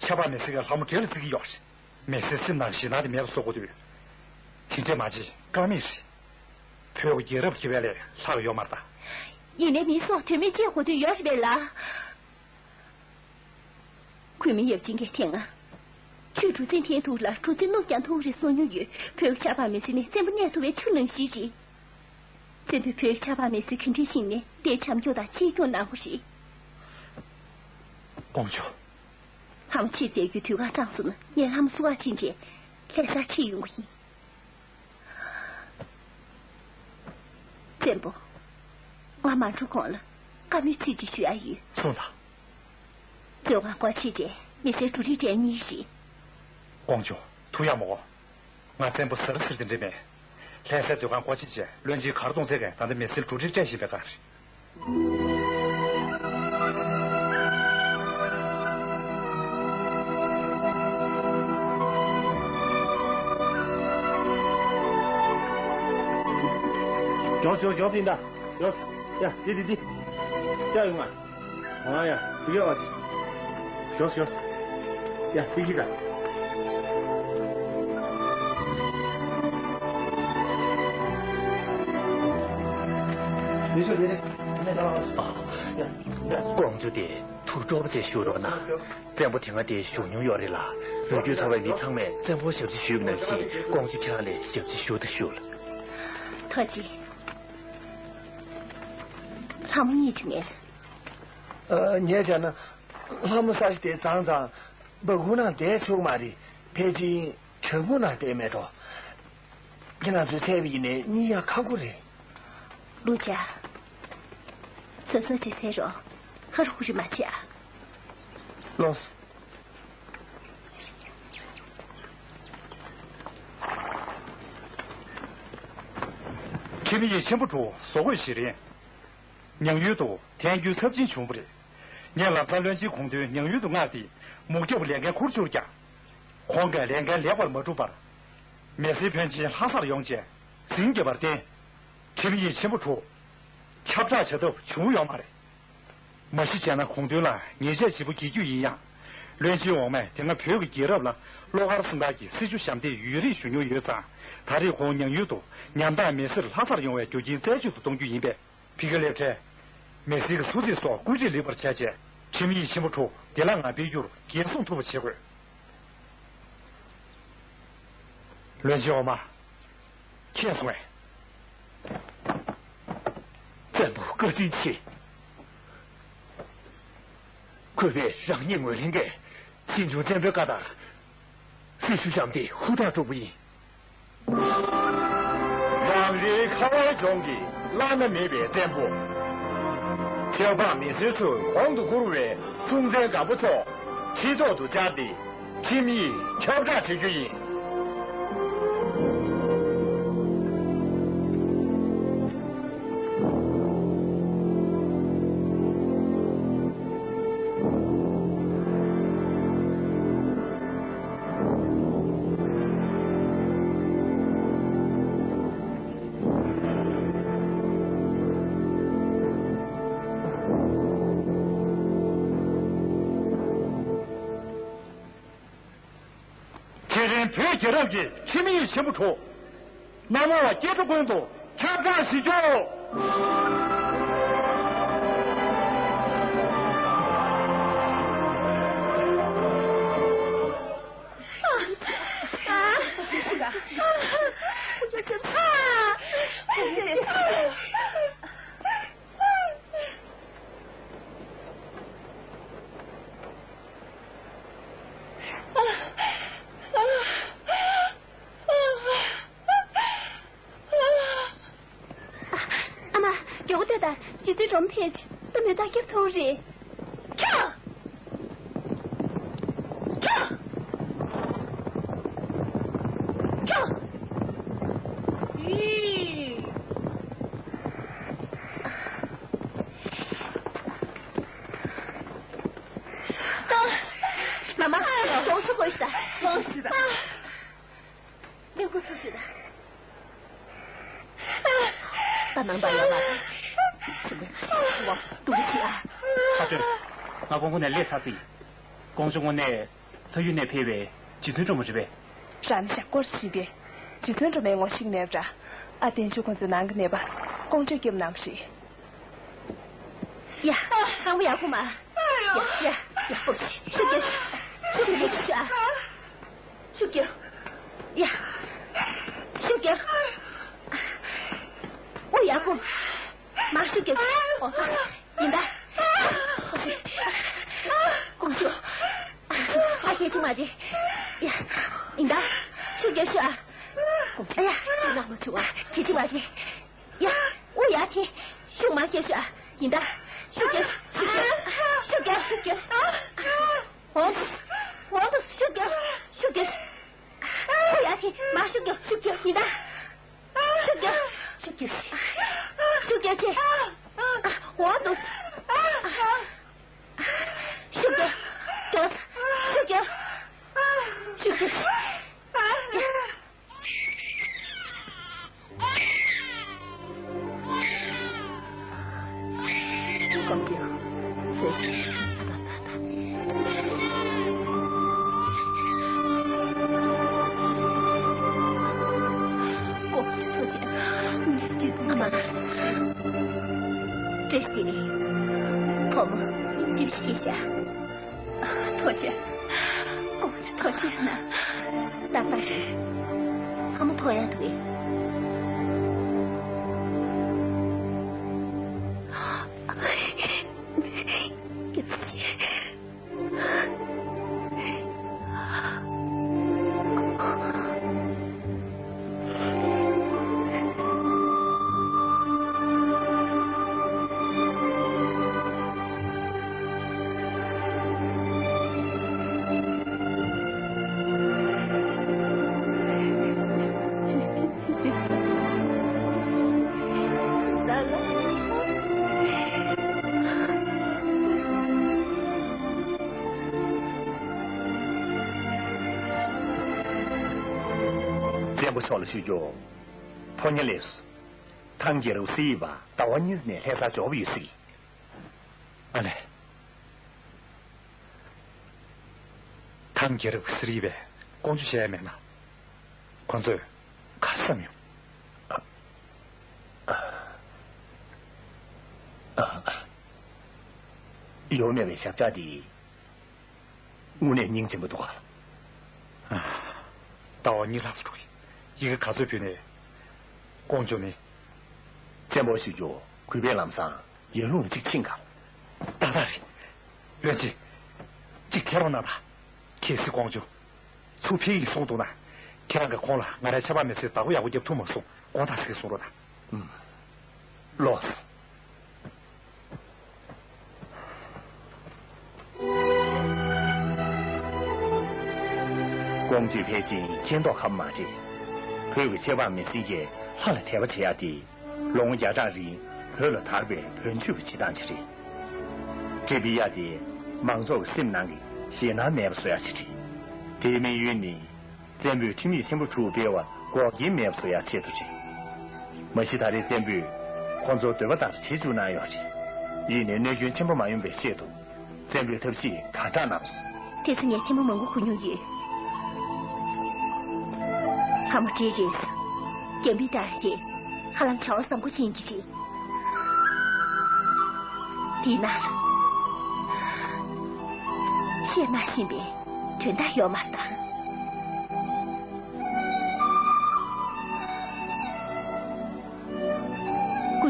ཆབ་འབངས་མི་སེར་གྱིས་ལྷ་མོ་འདྲེ་ལ་བརྩི་གི་ཡོད་རེད། མི་སེར་སེམས་ནང་ཞེད་སྣང་དེ་མེད་པ་བཟོ་དགོས་དུས། དེ་འདྲས་མ་བྱེད་ཀ་མེད་རེད། བོད་ཀྱི་རྒྱལ་རབས་ཀྱི་བས་ལས་ལྷག་ཡོད་མ་རེད་ད། ཡིན་ནའི་མི་སྲོག་དོན་མེད་གཅོད་དགོས་དོན་ཡོད་རེད་པས་ལགས། གུས་མོ་ཡབ་ཆེན་གྱིས་དེ་སྔ། ཆོས་གྲུ་གཟིངས་འཐེན་ཐུབ་ལ་གྲུ་གཟིངས་བསྣུབས་ཀྱང་ཐུབ་རེད་གསུངས་མྱོང་ཡོད། བོད་ཀྱི་ཆབ་འབངས་མི་སེར་ནི་བཙན་པོ་གནས་ཐུབ་པའི་ཆུ་ནང་བཞིན་རེད། བཙན་པོས་བོད་ཀྱི་ཆབ་འབངས་མི་སེར་ག་འདྲས་ཞིག་ནས་དེ་བྱམས་སྐྱོང་དང་གཅེས་སྐྱོང་གནང་དགོས་རེད། ཀོང་ཇོ། ལྷ་མོ་ཆེད་བསྡད་རྒྱུའི་དུས་བཀག་གྲངས་སོང་ན་ངས་ལྷ་མོ་བསུ་གར་ཕྱིན་རྗེས་ལྷ་སར་ཁྲིད་ཡོང་གི་ཡིན། བཙན་པོ། ང་མ་འགྲོ་གོང་ལ་བཀའ་མོལ་ཚིག་གཅིག་ཞུ་ཡ་ཡོད། གསུངས་དང་། མཛོད་ཁང་སྒོ་ཕྱེ་རྗེས་མི་སེར་འབྲུ་རིགས་སྤྲད་མཁན་རེད། ཀོང་ཇོ། ཐུག་ཡག་མོ། ང་བཙན་པོ་ཟེར་ཟེར་དེ་འདྲ་མེད། ལྷ་སའི་མཛོད་ཁང་སྒོ་ཕྱེ་རྗེས་བློན་ཆེན་གར་གཏོང་མཛད་མཁན་ད་ལྟ་མི་སེར་འབྲུ་རིགས་སྤྲད་བཞིན་པའི་སྒང་རེད། མགྱོགས་མགྱོགས་མགྱོགས་ཟིན་ད། མགྱོགས། ཡ། འདི་འདི་འདི། ཤ་ཡོང་ང་། ཨ་ཡ། འདི་ག་བ། ཞོག་ཞོག་ཡ། འདི་གི་ད། འདི་ཚོ་འདི་ནི་ནས་ད་བ། ཡ། ཡ། ཀོང་ཇོ་དེ་ཐུགས་སྤྲོ་པོ་བྱས་བཞུགས་རོགས་གནང་། བཙན་པོ་དེ་སྔ་དེ་བཞུགས་མྱོང་ཡོད་རེད་ལ། ལོ་རྒྱུས་ཚོར་བའི་མི་ཚང་མས་བཙན་པོར་ཞབས་ཕྱི་ཞུས་པ་ནང་བཞིན་ཀོང་ཇོ་ཁྱེད་རང་ལ་ཞབས་ཕྱི་ཞུ་དང་ཞུ་ལ། ཐུགས་རྗེ་ཆེ། ལྷ་མོ་རྙེད་བྱུང་ངས། ཨ། ངས་བྱས་ན་ལྷ་མོ་ས་གཞི་དེ་གཙང་གཙང་སྦ་ཁུག་ནང་བསྡད་ཆོག་མ་རེད། ཕལ་ཆེར་བྲག་ཕུག་ནང་བསྡད་མེད་འགྲོ། ཁྱེད་རང་ཚོས་འཚོལ་བ་ཡིན་ནའི་རྙེད་ཡག་ཁག་པོ་རེད། ལུ་ཅག་གཟབ་གཟབ་བྱེད་ཟེར་རོགས། ཧ་རུ་ཧུ་རི་མ་བྱེད་ཨ། ལོས། ཁྲིམས་ཡིག་ཆེན་པོ་དྲུག་བཟོ་བཀོད་བྱེད་རིང་། ཉང་ཡུལ་དུ་ཐལ་འགྱུར་ཚབས་ཆེན་བྱུང་བ་རེད། ངས་ལམ་སང་བློན་ཆེན་ཁོང་དོན་ཉང་ཡུལ་དུ་མངགས་ཏེ་མུ་ཁྱབ་ལས་འགན་འཁུར་བཅུག་ཀྱང་། ཁོང་གིས་ལས་འགན་ལེགས་པར་མ་གྲུབ་པར། མི་སེར་ཕོན་ཆེན་ལྷ་སར་ཡོང་རྗེས་ཟིང་རྒྱབ་པར་བརྟེན། ཁྲིམས་ཡིག་ཆེན་པོ་དྲུག་ཁྱབ་བསྒྲགས་བྱ་ཐབས་བྱུང་ཡོད་མ་རེད། མ་གཞི་བྱས་ན་ཁོང་དོན་ལ་ཉེས་ཆད་ལྗིད་པོ་འགེལ་རྒྱུ་ཡིན་ཡང་། བློན་ཆེན་འོག་མས་དེ་སྔ་བོད་ཀྱི་རྒྱལ་རབས་ལ་བློ་དཀར་སེང་དཀར་གྱི་སྲི་ཞུ་ཞབས་འདེགས་ཡུན་རིང་ཞུ་མྱོང་ཡོད་ཙང་། ད་རེས་ཁོང་ཉང་ཡུལ་དུ་ཉམ་ཐག་མི་སེར་ལྷ་སར་ཡོང་བའི་རྒྱུ་རྐྱེན་རྩད་གཅོད་དུ་གཏོང་རྒྱུ་ཡིན་པས། ཕ་གི་སླེབས་འཕྲལ། མི་སེར་གྱི་འཚོ་ཚིས་སོགས་བཀོད་སྒྲིག་ལེགས་པར་བྱས་རྗེས། ཁྲིམས་ཡིག་ཆེན་པོ་དྲུག་བདེ་བླག་ངང་སྤེལ་རྒྱུར་འགན་སྲུང་ཐུབ་པ་བྱེད་དགོས། བློན་ཆེན་འོག་མ། མཁྱེན་སོང་ངས། བཙན་པོ་བཀའ་དྲིན་ཆེ། གུས་པས་རང་ཉིད་ངོས་ལེན་གྱིས་ཞིང་ཆུང་བཙན་པོའི་བཀའ་ལྟར། སྲི་ཞུ་བཞག་སྟེ་ཧུར་ཐག་སྒྲུབ་པ་ཡིན། རང་རེའི་ཁ་བའི་ལྗོངས་ཀྱི་བླ་ན་མེད་པའི་བཙན་པོ། ཆབ་འབངས་མི་སེར་ཚོའི་གོང་དུ་བཀུར་བའི་སྲོང་བཙན་སྒམ་པོ་མཆོག་ཁྲི་ཐོག་ཏུ་བཅར་ཏེ་ཁྲིམས་ཡིག་ཁྱབ་བསྒྲགས་བྱེད་རྒྱུ་ཡིན། དེ་རིང་བོད་རྒྱལ་རབས་ཀྱི་ཁྲིམས་ཡིག་ཆེན་པོ་དྲུག་གནམ་འོག་སྐྱེ་འགྲོ་ཀུན་ཏུ་ཁྱབ་བསྒྲགས་ཞུ་རྒྱུ། ཨ་མ། མགྱོགས་པོ་སྡོད་དང་། རྗེ་བཙུན་སྒྲོལ་མ་ཕེབས་བྱས། ད་མེ་སྟག་རྒྱབ་ཐོར་རེད། ཁྱོ། ཁྱོ། ཁྱོ། ཨི། མ་མ། ལོངས་སུ་གོ་ཤི་ད། ལོངས་སུ་ད། ལེན་ཁུ་ཚུགས་ཤིག་ད། ད་ནང་པ་ཡོད་ལ། ཚུགས་མེད་ཚུགས་ཤིག་བ། སྡུག་ཤིག་ཨ། ཁ་སྟོན། ང་ཀོང་ཀོ་ནས་སླེབས་ཚར་ཚེ། ཀོང་ཇོ་དངོས་གནས་ལྷ་ཡུལ་ནས་ཕེབས་པའི་རྗེ་བཙུན་སྒྲོལ་མ་རེད་པས། རང་ཞབས་སྐོར་ཞིག་པས། རྗེ་བཙུན་སྒྲོལ་མའི་ངོ་ཤེས་མེད་པ་འདྲ། ཨ་བསྟན་ཆོས་ཁོང་ཚོའི་ནང་གི་ནད་པ་ཀོང་ཇོས་སྐྱོབ་གནང་བ་རེད། ཡ། ཁང་པ་ཡག་པོ་མ། ཡ་ཡ་ཡག་པོ་ཞིག་ཤུགས་རྒྱབ། ཤུགས་རྒྱབ་ཤུགས་རྒྱབ། ཤུགས་རྒྱབ། ཡ། ཤུགས་རྒྱབ། ཨོ་ཡག་པོ། མ་ཤུགས་རྒྱབ། ཨོ། ཡིན་ད། ཀོང་ཇོ། ཨ་ཁྱེད་ཅི་མ་རེད། ཡ། ཡིན་ད། ཤུགས་རྒྱབ་ཤོག་ཨ། ཀོང་ཇོ། ཡ། ཅི་ན་མ་བྱུང་ཨ། ཁྱེད་ཅི་མ་རེད། ཡ། ཨོ་ཡ་ཁྱེད། ཤུགས་མ་རྒྱབ་ཤོག་ཨ། ཡིན་ད། ཤུགས་རྒྱབ། ཤུགས་རྒྱབ། ཤུགས་རྒྱབ། ཤུགས་རྒྱབ། ཨོ། ཨོ་ད་ཤུགས་རྒྱབ། ཤུགས་རྒྱབ། ཨོ་ཡ་ཁྱེད། མ་ཤུགས་རྒྱབ། ཤུགས་རྒྱབ། ཡིན་ད། ཤུགས་རྒྱབ། ཤུགས་རྒྱབ། ཤུགས་རྒྱབ་ཅེ། ཨ། འོ་འདུག་ཤུགས་རྒྱབ། རྒྱབ། ཤུགས་རྒྱབ། ཤུགས་རྒྱབ། ཀོང་ཇོ། ཚེ་ཞིག་ཀོང་ཇོ་ཐུགས་རྗེ་ཆེ། ཨ་མ། བཀྲ་ཤིས་བདེ་ལེགས། བུ་མོ། ཅི་ཞིག་བྱས་ཤག་ཐུགས་རྗེ་ཆེ། ཀོང་ཇོ་ཐུགས་རྗེ་ཆེ་གནང་། ཏག་ཏག་རེད། ལྷ་མོ་ཐོག་ཡག་འདུག་གས། སྐྱབས་རྗེ། བཙན་པོ་མཆོག་ལ་ཞུ་རྒྱུ། ཕོ་ཉ་ལས་སུ། ཐང་རྒྱལ་རབས་སྲིད་ཡིག་པ་ཟླ་བ་གཉིས་ནས་ལྷ་སར་འབྱོར་བ་ཡོད་སྲིད། ཨ་ལས། ཐང་རྒྱལ་རབས་སྲིད་ཡིག་པས་ཀོང་ཇོ་བཤད་ཡ་མེད་ན། ཁོ་ཚོས་ག་རེ་བསམ་ཡོང་། ཡོང་མེད་པའི་ཞབས་བཅགས་འདི། དངོས་གནས་སྙིང་རྗེ་མོ་འདུག་ག་ལ། ཟླ་བ་གཉིས་ལྷག་ཙམ་འགྲོ་གི། ཡི་གེ་ག་ཚོད་བུད་ནས། ཀོང་ཇོ་ནི། བཙན་པོ་ཞུ་རྒྱུ། གུས་པས་ལམ་སང་ཡར་ཀླུང་ལ་གཅིག་ཕྱིན་ག་ལ། ཏག་ཏག་རེད། བློན་ཆེན། གཅིག་ཐལ་རོགས་གནང་དང་། གལ་སྲིད་ཀོང་ཇོ། ཚུར་ཕེབས་ཡིན་གསུངས་འདུག་ན། ཁྱེད་རང་གིས་ཁོང་ལ་ང་རའི་ཆབ་འབངས་མི་ཚོས་བདག་པོ་ཡག་པོ་རྒྱབ་ཐུབ་མ་སོང་། དགོངས་དག་ཟེར་གསུང་རོགས་གནང་། ཨུམ། ལོས། ཀོང་ཇོས་ཕལ་ཆེར་མཁྱེན་མདོག་ཁ་པོ་མ་རེད། བོད་ཀྱི་ཆབ་འབངས་མི་སེར་གྱིས་ལྷ་ལ་དད་པ་བྱེད་ཡ་དེ། ལོ་ངོ་བརྒྱ་ཕྲག་རིང་བོད་ལ་དར་བའི་བོན་ཆོས་ཀྱི་བྱེད་སྟངས་ཅིག་རེད། འབྲས་སྤེལ་ཡ་དེ་མང་ཚོགས་ཀྱི་སེམས་ནང་གི་ཞེད་སྣང་མེད་པ་བཟོ་ཡ་ཅིག་རེད། དེའི་དམིགས་ཡུལ་ནི། བཙན་པོས་ཁྲིམས་ཡིག་ཆེན་པོ་དྲུག་སྤེལ་བར་འགོག་རྐྱེན་མེད་པ་བཟོ་ཡ་ཆེད་དུ་རེད། མ་གཞི་ད་རེས་བཙན་པོས་ཁོང་ཚོར་འདོད་པ་ལྟར་བྱེད་བཅུག་གནང་ཡོད་རེད། ཡིན་ནའི་གནོད་སྐྱོན་ཆེན་པོ་མ་ཡོང་བའི་ཆེད་དུ་བཙན་པོས་ཐབས་ཤེས་ག་འདྲ་གནང་སོང་། དེ་ཚོ་ངས་ཐེངས་མ་མང་པོ་གོ་མྱོང་ཡོད། ལྷ་མོ་འདྲེ་རེད། རྒྱ་མི་དང་དེ་ཧ་ལམ་བྱ་བ་བཟང་པོ་ཅན་གྱི་རེད། དེས་ན། བཤད་གནང་བཞིན་པའི་དོན་དག་ཡོད་མ་རེད་ད།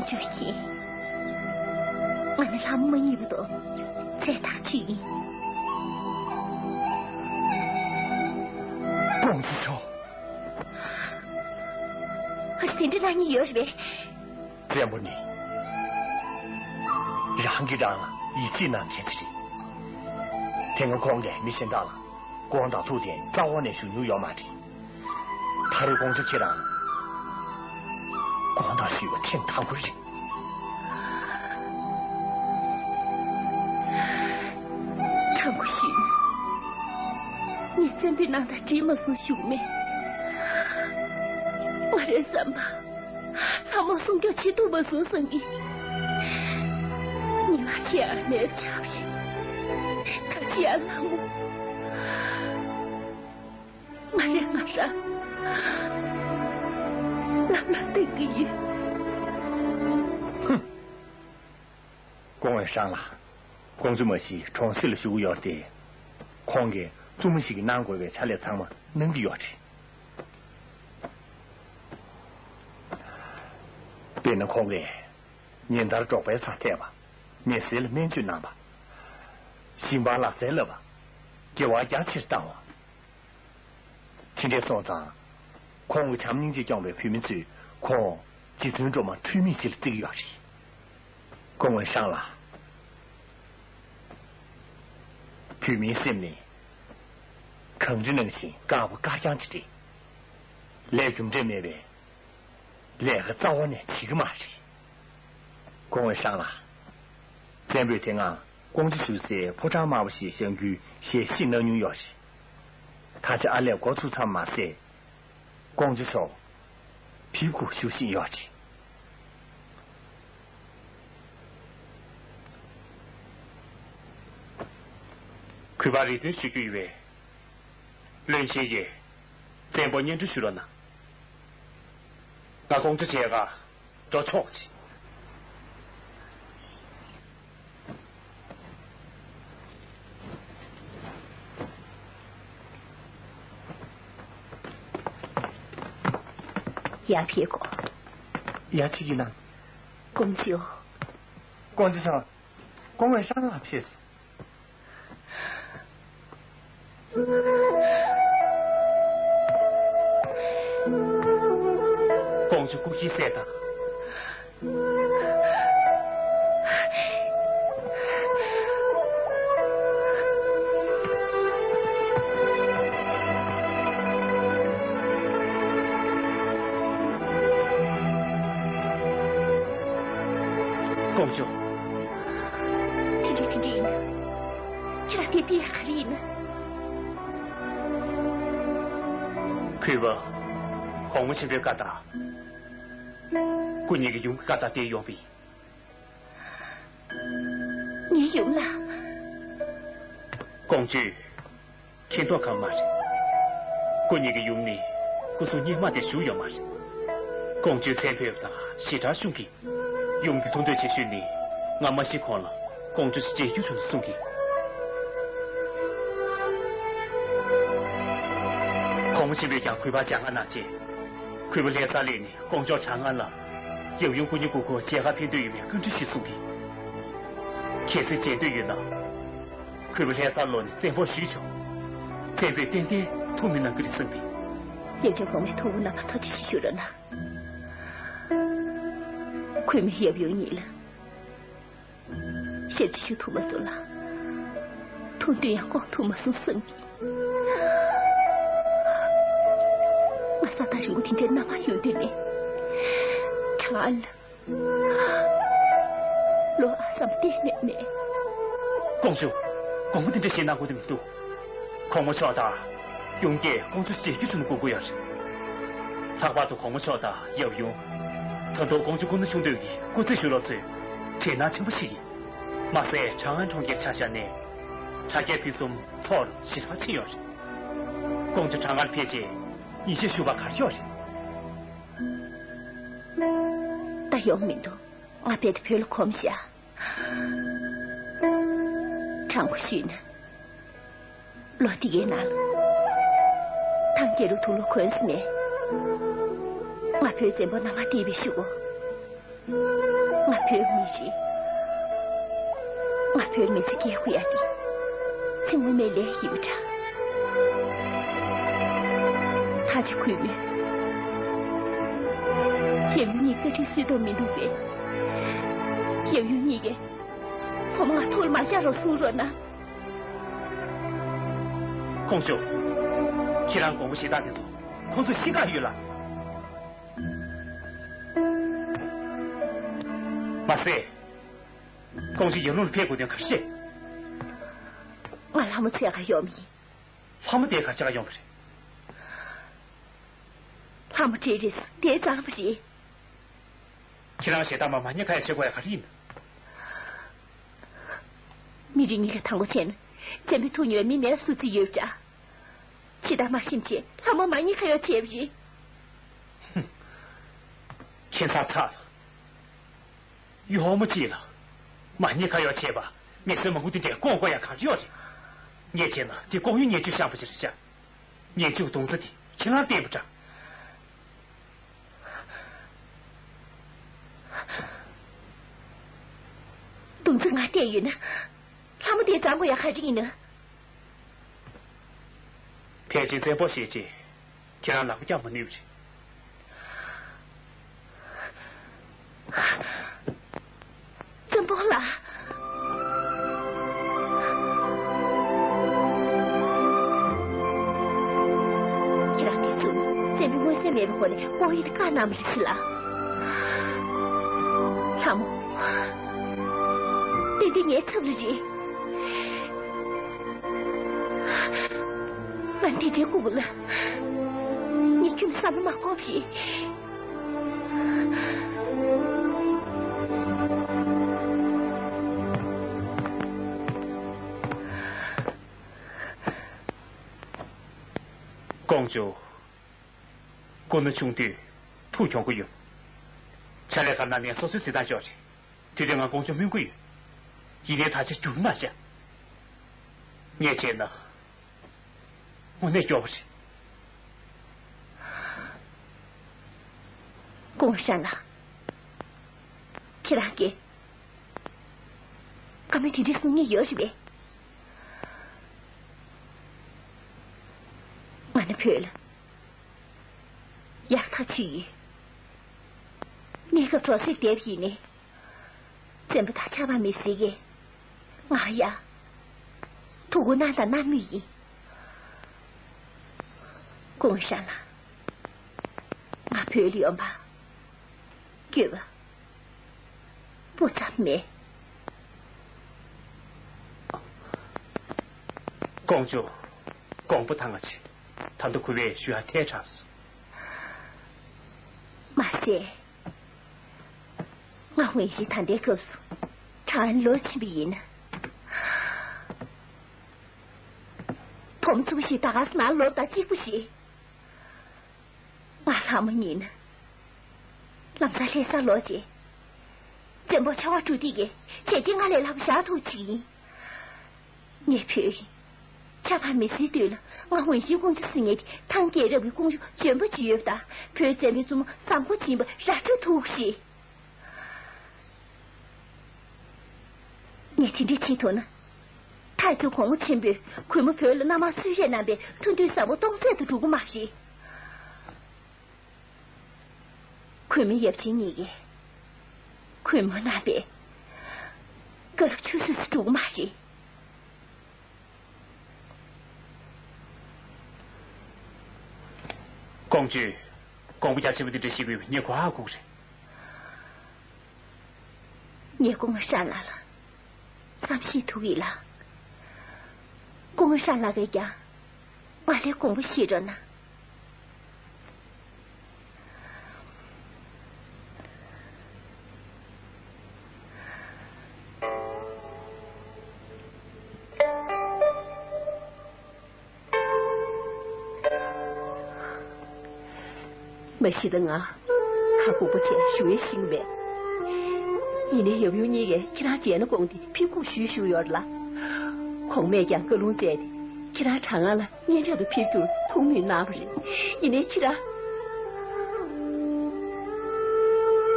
ཅོ་ཤིན། ང་ནི་ལྷ་མོ་མ་ཡིན་པ་དང་། ཚེ་ཐག་ཆོད་ཡིན། ཀོང་ཇོ་མཆོག་ཨ་ཙི། དེ་འདྲ་གནང་ཉེན་ཡོད་རེད་པས། བཙན་པོ་ནི་རང་གིས་རང་ལ་ཡིད་ཆེས་གནང་མཁན་ཅིག་རེད། དེ་སྔ་ཁོང་གིས་མི་གཞན་དག་ལ་དགོངས་དག་ཐུགས་བདེན་རྩ་བ་ནས་ཞུ་མྱོང་ཡོད་མ་རེད། ད་རེས་ཀོང་ཇོ་ཁྱེད་རང་དགོངས་དག་ཞུས་པ་ཐེངས་དང་པོ་རེད། དྲང་པོ་ཞུས་ན། ངས་བཙན་པོའི་གནང་སྟངས་འགྲིག་མ་སོང་ཞུ་གི་མེད། ང་རའི་བསམ་པ། ལྷ་མོ་སྲུང་སྐྱོབ་བྱེད་ཐུབ་པ་བཟུང་བསམ་གི། ཉི་མ་ཆེ་ཨར་མེར་ཆགས་ཤིང་། ད་ཆེ་ཨར་ལྷ་མོ། ང་རེ་ང་ར་ལམ་ལ་བསྟན་གི་ཡོད། ཧུམ། ཀོང་ཝེ་ཧྲང་ལགས། ཀོང་ཇོ་མ་གཞི་གྲོང་གསེབ་ལ་བཞུགས་ཡོད་དེ། ཁོང་གིས་བཙུན་མོ་ཞིག་གིས་གནང་དགོས་པའི་ཕྱག་ལས་ཚང་མ་གནང་གི་ཡོད་རེད། དཔེར་ན་ཁོང་གིས་ཉིན་ལྟར་འབྲོག་པའི་རྩྭ་འཐེབས་པ། མི་སེར་ལ་སྨན་བཅོས་གནང་བ། ཞིང་པར་ལག་རྩལ་བསླབ་པ། དགེ་བ་རྒྱ་ཆེར་བཏང་བ། དེ་འདྲ་སོང་ཙང་། ཁོང་གི་བྱམས་སྙིང་རྗེས་སྐྱོང་བའི་བུད་མེད་ཚོས་ཁོང་རྗེ་བཙུན་སྒྲོལ་མ་འཁྲུལ་མེད་ཅིག་ལ་བརྩི་གི་ཡོད་རེད། ཀོང་ཝེ་ཧྲང་ལགས། བུད་མེད་སེམས་ནི་གངས་རི་ནང་བཞིན་དཀར་པོ་དཀར་རྐྱང་ཅིག་རེད། ལས་རྒྱུ་འབྲས་མེད་པའི་ལས་ཀ་རྩ་བ་ནས་བྱེད་ཀྱི་མ་རེད། ཀོང་ཝེ་ཧྲང་ལགས། བཙན་པོས་དེ་སྔ་ཀོང་ཇོ་བཞུགས་སའི་ཕོ་བྲང་དམར་པོ་ཞེས་བཞེངས་རྒྱུའི་ཞལ་བཞེས་གནང་མྱོང་ཡོད་རེད། ད་ཆ་ཨར་ལས་འགོ་ཚུགས་ཚར་མ་ཟད། ཀོང་ཇོ་མཆོག་ཕེབས་སྒོ་ཞུ་བཞིན་ཡོད་རེད། གུས་པར་རེ་འདུན་ཞུ་རྒྱུ་ཡོད་པས། བློན་ཆེན་ཡིས་བཙན་པོར་སྙན་སྒྲོན་ཞུ་རོགས་གནང་། ང་ཀོང་ཇོ་མཇལ་ག་འགྲོ་ཆོག་ཅིག་ཡར་ཕེབས་དགོས། ཡར་ཕེབས་ཀྱི་ན། ཀོང་ཇོ། ཀོང་ཇོ་ཆང་། ཀོང་ཝེ་ཧྲང་ལགས་ཕེབས་སོང་། ཀོང་ཇོ་སྐུ་སྐྱེ་གསལ་དང་། ཀོང་ཇོ། དེ་འདྲ་དེ་འདྲ་ཡིན་ན། ཁྱེད་རང་དེ་དེ་ཡག་ག་རེ་ཡིན་ན། གུས་པ། གོང་མ་ཆེན་པོའི་བཀའ་ལྟར། སྐུ་ཉིད་ཀྱི་ཡུམ་གྱི་བཀའ་ལྟར་བསྡད་ཡོང་བ་ཡིན། ངའི་ཡུམ་ལ། ཀོང་ཇོས་མཁྱེན་རྟོགས་གང་མ་རེད། སྐུ་ཉིད་ཀྱི་ཡུམ་ནི་སྐུ་སྲུང་གཉེར་མ་དེ་བཞུགས་ཡོད་མ་རེད། ཀོང་ཇོས་མཚན་ཕེབས་དང་ཞེ་དྲག་ཤོང་གི། ཡུམ་གྱི་ཐུགས་འདོད་ཆེ་ཤོས་ནི་ང་མ་ཤི་གོང་ལ་ཀོང་ཇོ་ཞིག་མཇལ་རྒྱུ་བྱུང་གསུང་གི། གོང་མ་ཆེན་པོས་ཀྱང་གུས་པར་བྱ་དགའ་གནང་རྗེས། གུས་པ་ལྷ་སར་སླེབས་ནས་ཀོང་ཇོ་གྲང་ངར་ལ་ཡབ་ཡུམ་སྐུ་ཉིད་མགོ་སྐོར་མཇལ་ཁ་ཕེབས་འདོད་ཡོད་པའི་བཀའ་འདྲི་ཞུས་གསུང་གི། གལ་སྲིད་མཇལ་འདོད་ཡོད་ན། གུས་པ་ལྷ་སར་ལོག་ནས་བཙན་པོར་ཞུས་ཆོག་བཙན་པོས་ཏན་ཏན་ཐུགས་མི་གནང་གི་རེད་གསུངས་པས། ཡབ་ཆེན་གོང་མའི་ཐུགས་དགོངས་རྣམ་པ་ཐུགས་རྗེ་ཆེ་ཞུ་རོགས་གནང་། གུས་མོས་ཡབ་ཡུམ་གཉིས་ལ་ཞབས་ཕྱི་ཞུ་ཐུབ་མ་སོང་ལ། ཐུགས་འདུན་ཡང་སྐོང་ཐུབ་མ་སོང་བསམ་གི། ང་ས་ཐག་རིང་པོ་དེ་འདྲའི་ནམ་མ་ཡོང་དུས་ནས། གྲང་ངར་ལ། ལོ་ཨ་བསམ་གཏན་ནས་མེད། ཀོང་ཇོ། དགོངས་པ་འདི་འདྲ་བཞེས་གནང་དགོས་དོན་མི་འདུག་གོང་མ་མཆོག་དང་ཡུམ་གྱིས་ཀོང་ཇོ་མཇལ་རྒྱུ་བྱུང་ན་དགོངས་ཀྱི་ཡོད་རེད། ལྷག་པར་དུ་གོང་མ་མཆོག་དང་ཡབ་ཡུམ། ད་དུང་ཀོང་ཇོ་སྐུ་ན་ཆུང་དུས་ཀྱི་སྐུ་ཚེ་ཞུ་རོགས་ཚོས་དྲིན་ལན་ཆེན་པོ་ཞིག་ཡིན། མ་ཟད་གྲང་ངར་གྲོང་ཁྱེར་ཆ་བཞག་ནས་དྲ་རྒྱའི་ཕུན་སུམ་ཚོགས་ཞེ་དྲག་ཕྱིན་ཡོད་རེད། ཀོང་ཇོ་གྲང་ངར་ཕལ་ཆེར་ཉིན་ཤས་བཞུགས་པ་ག་རེ་ཡོད་རེད། ད་ཡོང་མི་འདུག་ང་རྦད་དེ་བོད་ལ་གོམས་བཞག་དྲང་པོ་ཞུས་ན། ལོ་འདི་གའི་ནང་ལ། ཐང་རྒྱལ་རབས་དུག་ལོག་གོན་ཟིན་ནས། ང་བོད་བཙན་པོ་ནང་མ་བསྡད་པའི་གཞུག་གུ། ང་བོད་མི་རེད། ང་བོད་མི་ཚེ་སྐྱེལ་དགོས་ཡ་དེ་ཚེ་སྔོན་མའི་ལས་ཡིན་པ་འདྲ། ད་ཅི་གུས་མོས་ཡབ་ཡུམ་གཉིས་བཀའ་དྲིན་གསོས་དོགས་མི་འདུག་པས། ཡབ་ཡུམ་གཉིས་ཀས་བུ་མོ་ང་ཐུགས་ལ་མ་བཞག་རོགས་གསུང་རོགས་གནང་། ཀོང་ཇོ། ཁྱེད་རང་དགོངས་པ་བཞེས་སྟངས་དེ་ཚོ་ཁོ་ཚོས་ཤེས་ཀྱི་ཡོད་ལ། མ་ཟད། ཀོང་ཇོ་ཡར་ཀླུང་ལ་ཕེབས་དགོས་དོན་ག་རེ་རེད། ང་ལྷ་མོ་འཚོལ་ག་ཡོང་བ་ཡིན། ལྷ་མོ་དེ་ག་བྱེད་ག་ཡོང་བ་རེད། ལྷ་མོ་བྲེལ་རེད། དེ་ཙམ་པ་རེད། ཁྱེད་རང་ཞེ་དྲག་མ་མ་ཉེས་ཁ་ཡ་བྱེད་དགོས་ཡ་ག་རེ་ཡིན། མི་རེ་གཉིས་ཀ་དང་པོ་བྱས་ན་བཙན་པོའི་ཐུགས་མྱོས་མི་མེད་སུ་བརྩི་ཡོད་པ་འདྲ། ཇི་ལྟར་མ་ཤེས་བྱས་ལྷ་མོ་མ་ཉེས་ཁ་ཡ་བྱས་པ་རེད། ཁྱད་མཚར་ཚ། གཡོག་མོ་གཅིག་ལ་མ་ཉེས་ཁ་གཡོག་བྱས་པ་མི་སེར་མང་པོ་དེ་འདྲས་སྐོང་དགོས་ཡ་གང་ཡོད་རེད། ངས་བྱས་ན་དེ་ལྐོག་གཡུ་ཉེས་སྤྱོད་བཤམས་པ་ཞིག་རེད་ཤག་ཉེས་སྤྱོད་རྡུང་རྩ་དེ་ཁྱེད་རང་བསྟན་པ་འདྲ། རྡུང་རྩ་ང་བསྟན་ཡོད་ན་ལྷ་མོ་དེ་བརྫང་དགོས་ཡ་ག་རེ་ཡིན་ན། ཕལ་ཆེར་བཙན་པོ་ཞེས་བྱས། ཁྱེད་རང་ལག་པ་བརྐྱངས་མ་ནུས་པ་རེད། བཙན་པོ་ལགས། ཁྱེད་རང་དེ་ཚོ་བཙན་པོའི་མངོན་གསལ་མེད་པའི་སྒོ་ནས་ལྐོག་གཡུ་དེ་བཀག་གནང་བ་རེད་ཟེར་ལ། ལྷ་མོ། དེ་འདི་ངའི་ཚབ་ལ་རེད། ང་འདི་འདྲའི་སྐུ་ལ་ངས་ཁྱོན་བསམ་བློ་མ་འཁོར་བ་རེད། ཀོང་ཇོ། སྐུ་ན་ཆུང་དུས་ཐུགས་གྱོང་པོ་ཡོད། ཕྱག་ལས་ཁག་གནང་ནས་སོ་སོའི་བྱེད་སྟངས་ཤོར་རེད། དེ་དུས་ང་ཀོང་ཇོ་སྨོན་གྱི་ཡོད། ཡིན་ནའི་ད་ཆ་འགྱུར་མ་བྱ། ངས་བྱས་ན་དངོས་གནས་སྐྱོ་པོ་རེད། ཀོང་ཧྲན་ལགས། ཁྱེད་རང་གིས་བཀའ་མོལ་དེ་འདྲ་གསུང་མཁན་ཡོད་རེད་པས། ང་ནི་བོད་ལ་ཡག་ཐག་ཆོད་ཡོད། གནས་སྐབས་གྲོགས་སེ་བསྡད་པ་ཡིན་ནའི། བཙན་པོ་དང་ཆབ་འབངས་མི་སེར་གྱིས་ང་ཡ་ཐུགས་ཁུར་གནང་དང་གནང་མུས་ཡིན། ཀོང་ཧྲན་ལགས། ང་བོད་ལ་ཡོང་པ་སྐྱོ་བ་སྤུ་ཙམ་མེད། ཀོང་ཇོ། དགོངས་པ་དྭངས་པ་བྱེད། ད་དུང་གུས་པས་ཞུ་ཡ་ཐལ་དྲགས་སོང་། མ་ཟད། ང་ཝུན་ཤིན་ད་ལྟའི་སྐབས་སུ་གྲང་ལོ་ཕྱིན་པ་ཡིན་ན། བུ་མོ་ཚུགས་ཤིག་ད་ག་ས་ན་ལོ་དང་གཅིག་པུ་ཞིག་ང་ལྷ་མོ་ཉིད་ན། ལམ་སང་ལྷ་སར་ལོག་རྗེས། བཙན་པོ་ཆར་པ་གྲུ་འདེགས་ཀྱིས་བྱས་རྗེས་སྔར་ལས་ལྷག་པ་བཞག་ཐུབ་ཅིག་ཡིན། ངས་བོད་ཡིན། ཆབ་འབངས་མི་སེར་དུས་ལ་ང་ཝུན་ཤིན་ཀོང་ཇོ་ཟེར་མཁན་དེ་ཐང་རྒྱལ་རབས་ཀྱི་ཀོང་ཇོ་འཇོན་པོ་ཅིག་ཡོད་པ་དང་བོད་བཙན་པོའི་བཙུན་མོ་བཟང་པོ་ཅིག་ཡིན་པ་ར་སྤྲོད་ཐུབ་ཞེས། ངས་དེ་འདྲའི་བྱེད་ཐུབ་ན། མཐར་ཐུག་གོང་མ་ཆེན་པོས་གུས་མོ་བོད་ལ་མནའ་མར་གསོལ་རས་གནང་བའི་ཐུགས་འདུན་བཟང་པོ་སྟོང་ཟད་དུ་འགྲོ་གི་མ་རེད། གུས་མོ་ཡབ་ཆེན་གཉིས་ཀས་གུས་མོ་གནང་བའི་བཀའ་སློབ་ཆུད་ཟོས་སུ་འགྲོ་གི་མ་རེད། ཀོང་ཇོས་དགོངས་པ་རྒྱ་ཆེན་པོ་འདི་འདྲ་བཞེས་དགོས་པའི་ངས་གོ་ཧ་གོ་གི་རེད། ངས་ཀོང་ཧྲན་ལགས་ལ་བསམ་ཤེས་ཐུབ་ཡིན་ལ། ཀོང་ཧྲན་ལགས་ཀྱིས་ཀྱང་ང་ལ་དགོངས་པ་བཞེས་རོགས་གནང་། མ་གཞི་ད་ང་ཁ་ལྐུགས་པོ་བྱས་ཞུ་ཡས་ཤིག་མེད། ཡིན་ནའི་ཡབ་ཡུམ་གཉིས་ཀས་ཁྱེད་རང་མཇལ་ན་དགོངས་ཏེ་ཕེབས་སྒུག་ཞུས་བཞུགས་ཡོད་ལ། གོང་མས་ཀྱང་བཀའ་ལུང་བསྩལ་ཏེ་ཁྱེད་རང་དྲག་སྔགས་ལ་སྙན་གྲགས་དུ་ཕེབས་རྒྱུར་ཐུགས་མོས་གནང་བ་རེད། ཡིན་ནའི་ཁྱེད་རང་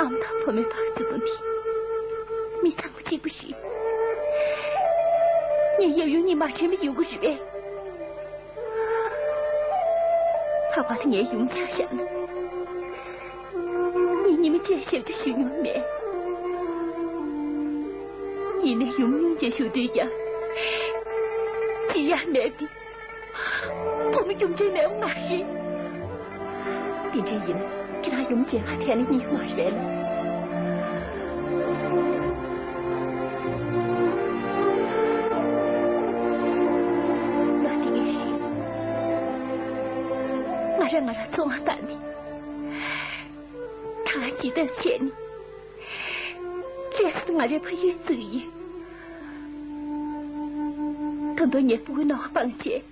ཨ་མ་དང་ བུ་མོའི་བར་གྱི་དོན་དེ་མི་ཚང་མ་གཅིག་པུ་ཞིག་ངས་ཡབ་ཡུམ་གཉིས་མ་དྲན་པའི་ཡོང་གི་རེད་པས། ལྷག་པར་དུ་ངའི་ཡུམ་ཆ་བཞག་ན། ངས་ཉི་མ་གཅིག་ཞབས་ཕྱི་ཞུ་མྱོང་མེད། ཡིན་ནའི་ཡུམ་སྙིང་རྗེ་ཞུ་དུས་ཀྱང་ཅི་ཡང་མེད་པས། བུ་མོ་རྒྱུ་འབྲས་མེད་པ་མ་རེད། དེ་འདྲ་ཡིན་ན་ཁྱེད་རང་ཡུམ་རྗེས་མ་ཐད་ནས་གཉིད་མ་རེད་ལ། ང་དེ་ངས་ཤེས། ང་རང་ང་རང་བཙོན་ལ་བཏང་ནས། ཁྱེད་རང་ཅི་ལྟར་བྱས་ནས། ལྷ་ས་ང་རའི་ཕ་ཡུལ་བཙུགས་ཡིན། ད་དུང་ངའི་སྤུ་གུ་རྣམས་སྤངས་བྱས།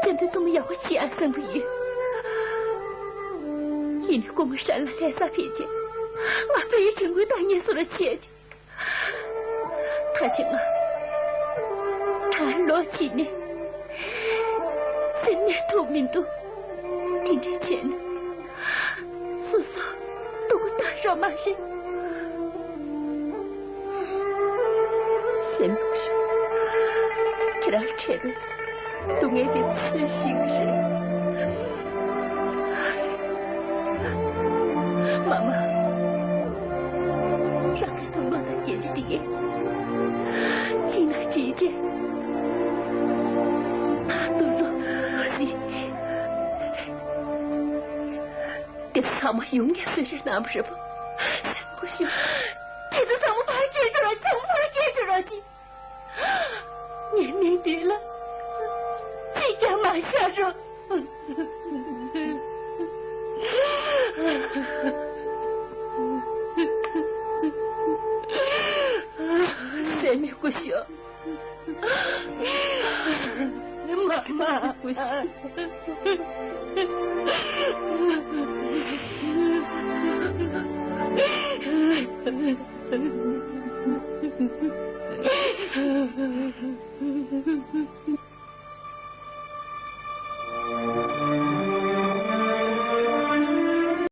བཙན་པོའི་གཏོར་མ་ཡག་པོ་ཅིག་ཨ་བསམ་གྱི་ཡོད། ཡིན་ནའི་སྐུ་ངོ་ཧྲན་ལགས་ལྷ་ས་ཕེབས་རྗེས། ང་ཕ་ཡུལ་དྲན་སྐུལ་བཏང་ཉེས་བཟོ་འདྲ་བྱས་བྱུང་། ད་ཅི་ང་ད་ལོ་གཅིག་ནས་སེམས་ནས་ཐུབ་མི་འདུག་དེ་འདྲ་བྱས་ན་སོ་སོ་སྡུག་པོ་གཏང་རོགས་མ་རེད། སེམས་ཞུ། ཁྱེད་རང་འཕྲད་པའི་སྡུག་བསྔལ་དེ་སུས་ཤེས་ཀྱི་རེད། མ་མ། རང་གི་སྡུག་བསྔལ་དང་སྐད་ཆ་དེ་གས་ཅི་ན་དྲིས་རྗེས། ད་དུང་རོ་སི། དེ་ཚང་མ་ཡུམ་གྱིས་གསོལ་རས་གནང་བ་རེད་པ། སེམས་ཁུར་ཞུ། དེ་ཚོ་ཚང་མ་ཕར་སྐྱེལ་ཆོག་རོགས། ཚང་མ་ཕར་སྐྱེལ་ཆོག་རོགས་གྱིས། ངའི་མིག་མདུན་ལ་གཅིག་ཀྱང་མ་ཤར་རོགས། སེམས་ཁུར་ཞུ། མ་མ།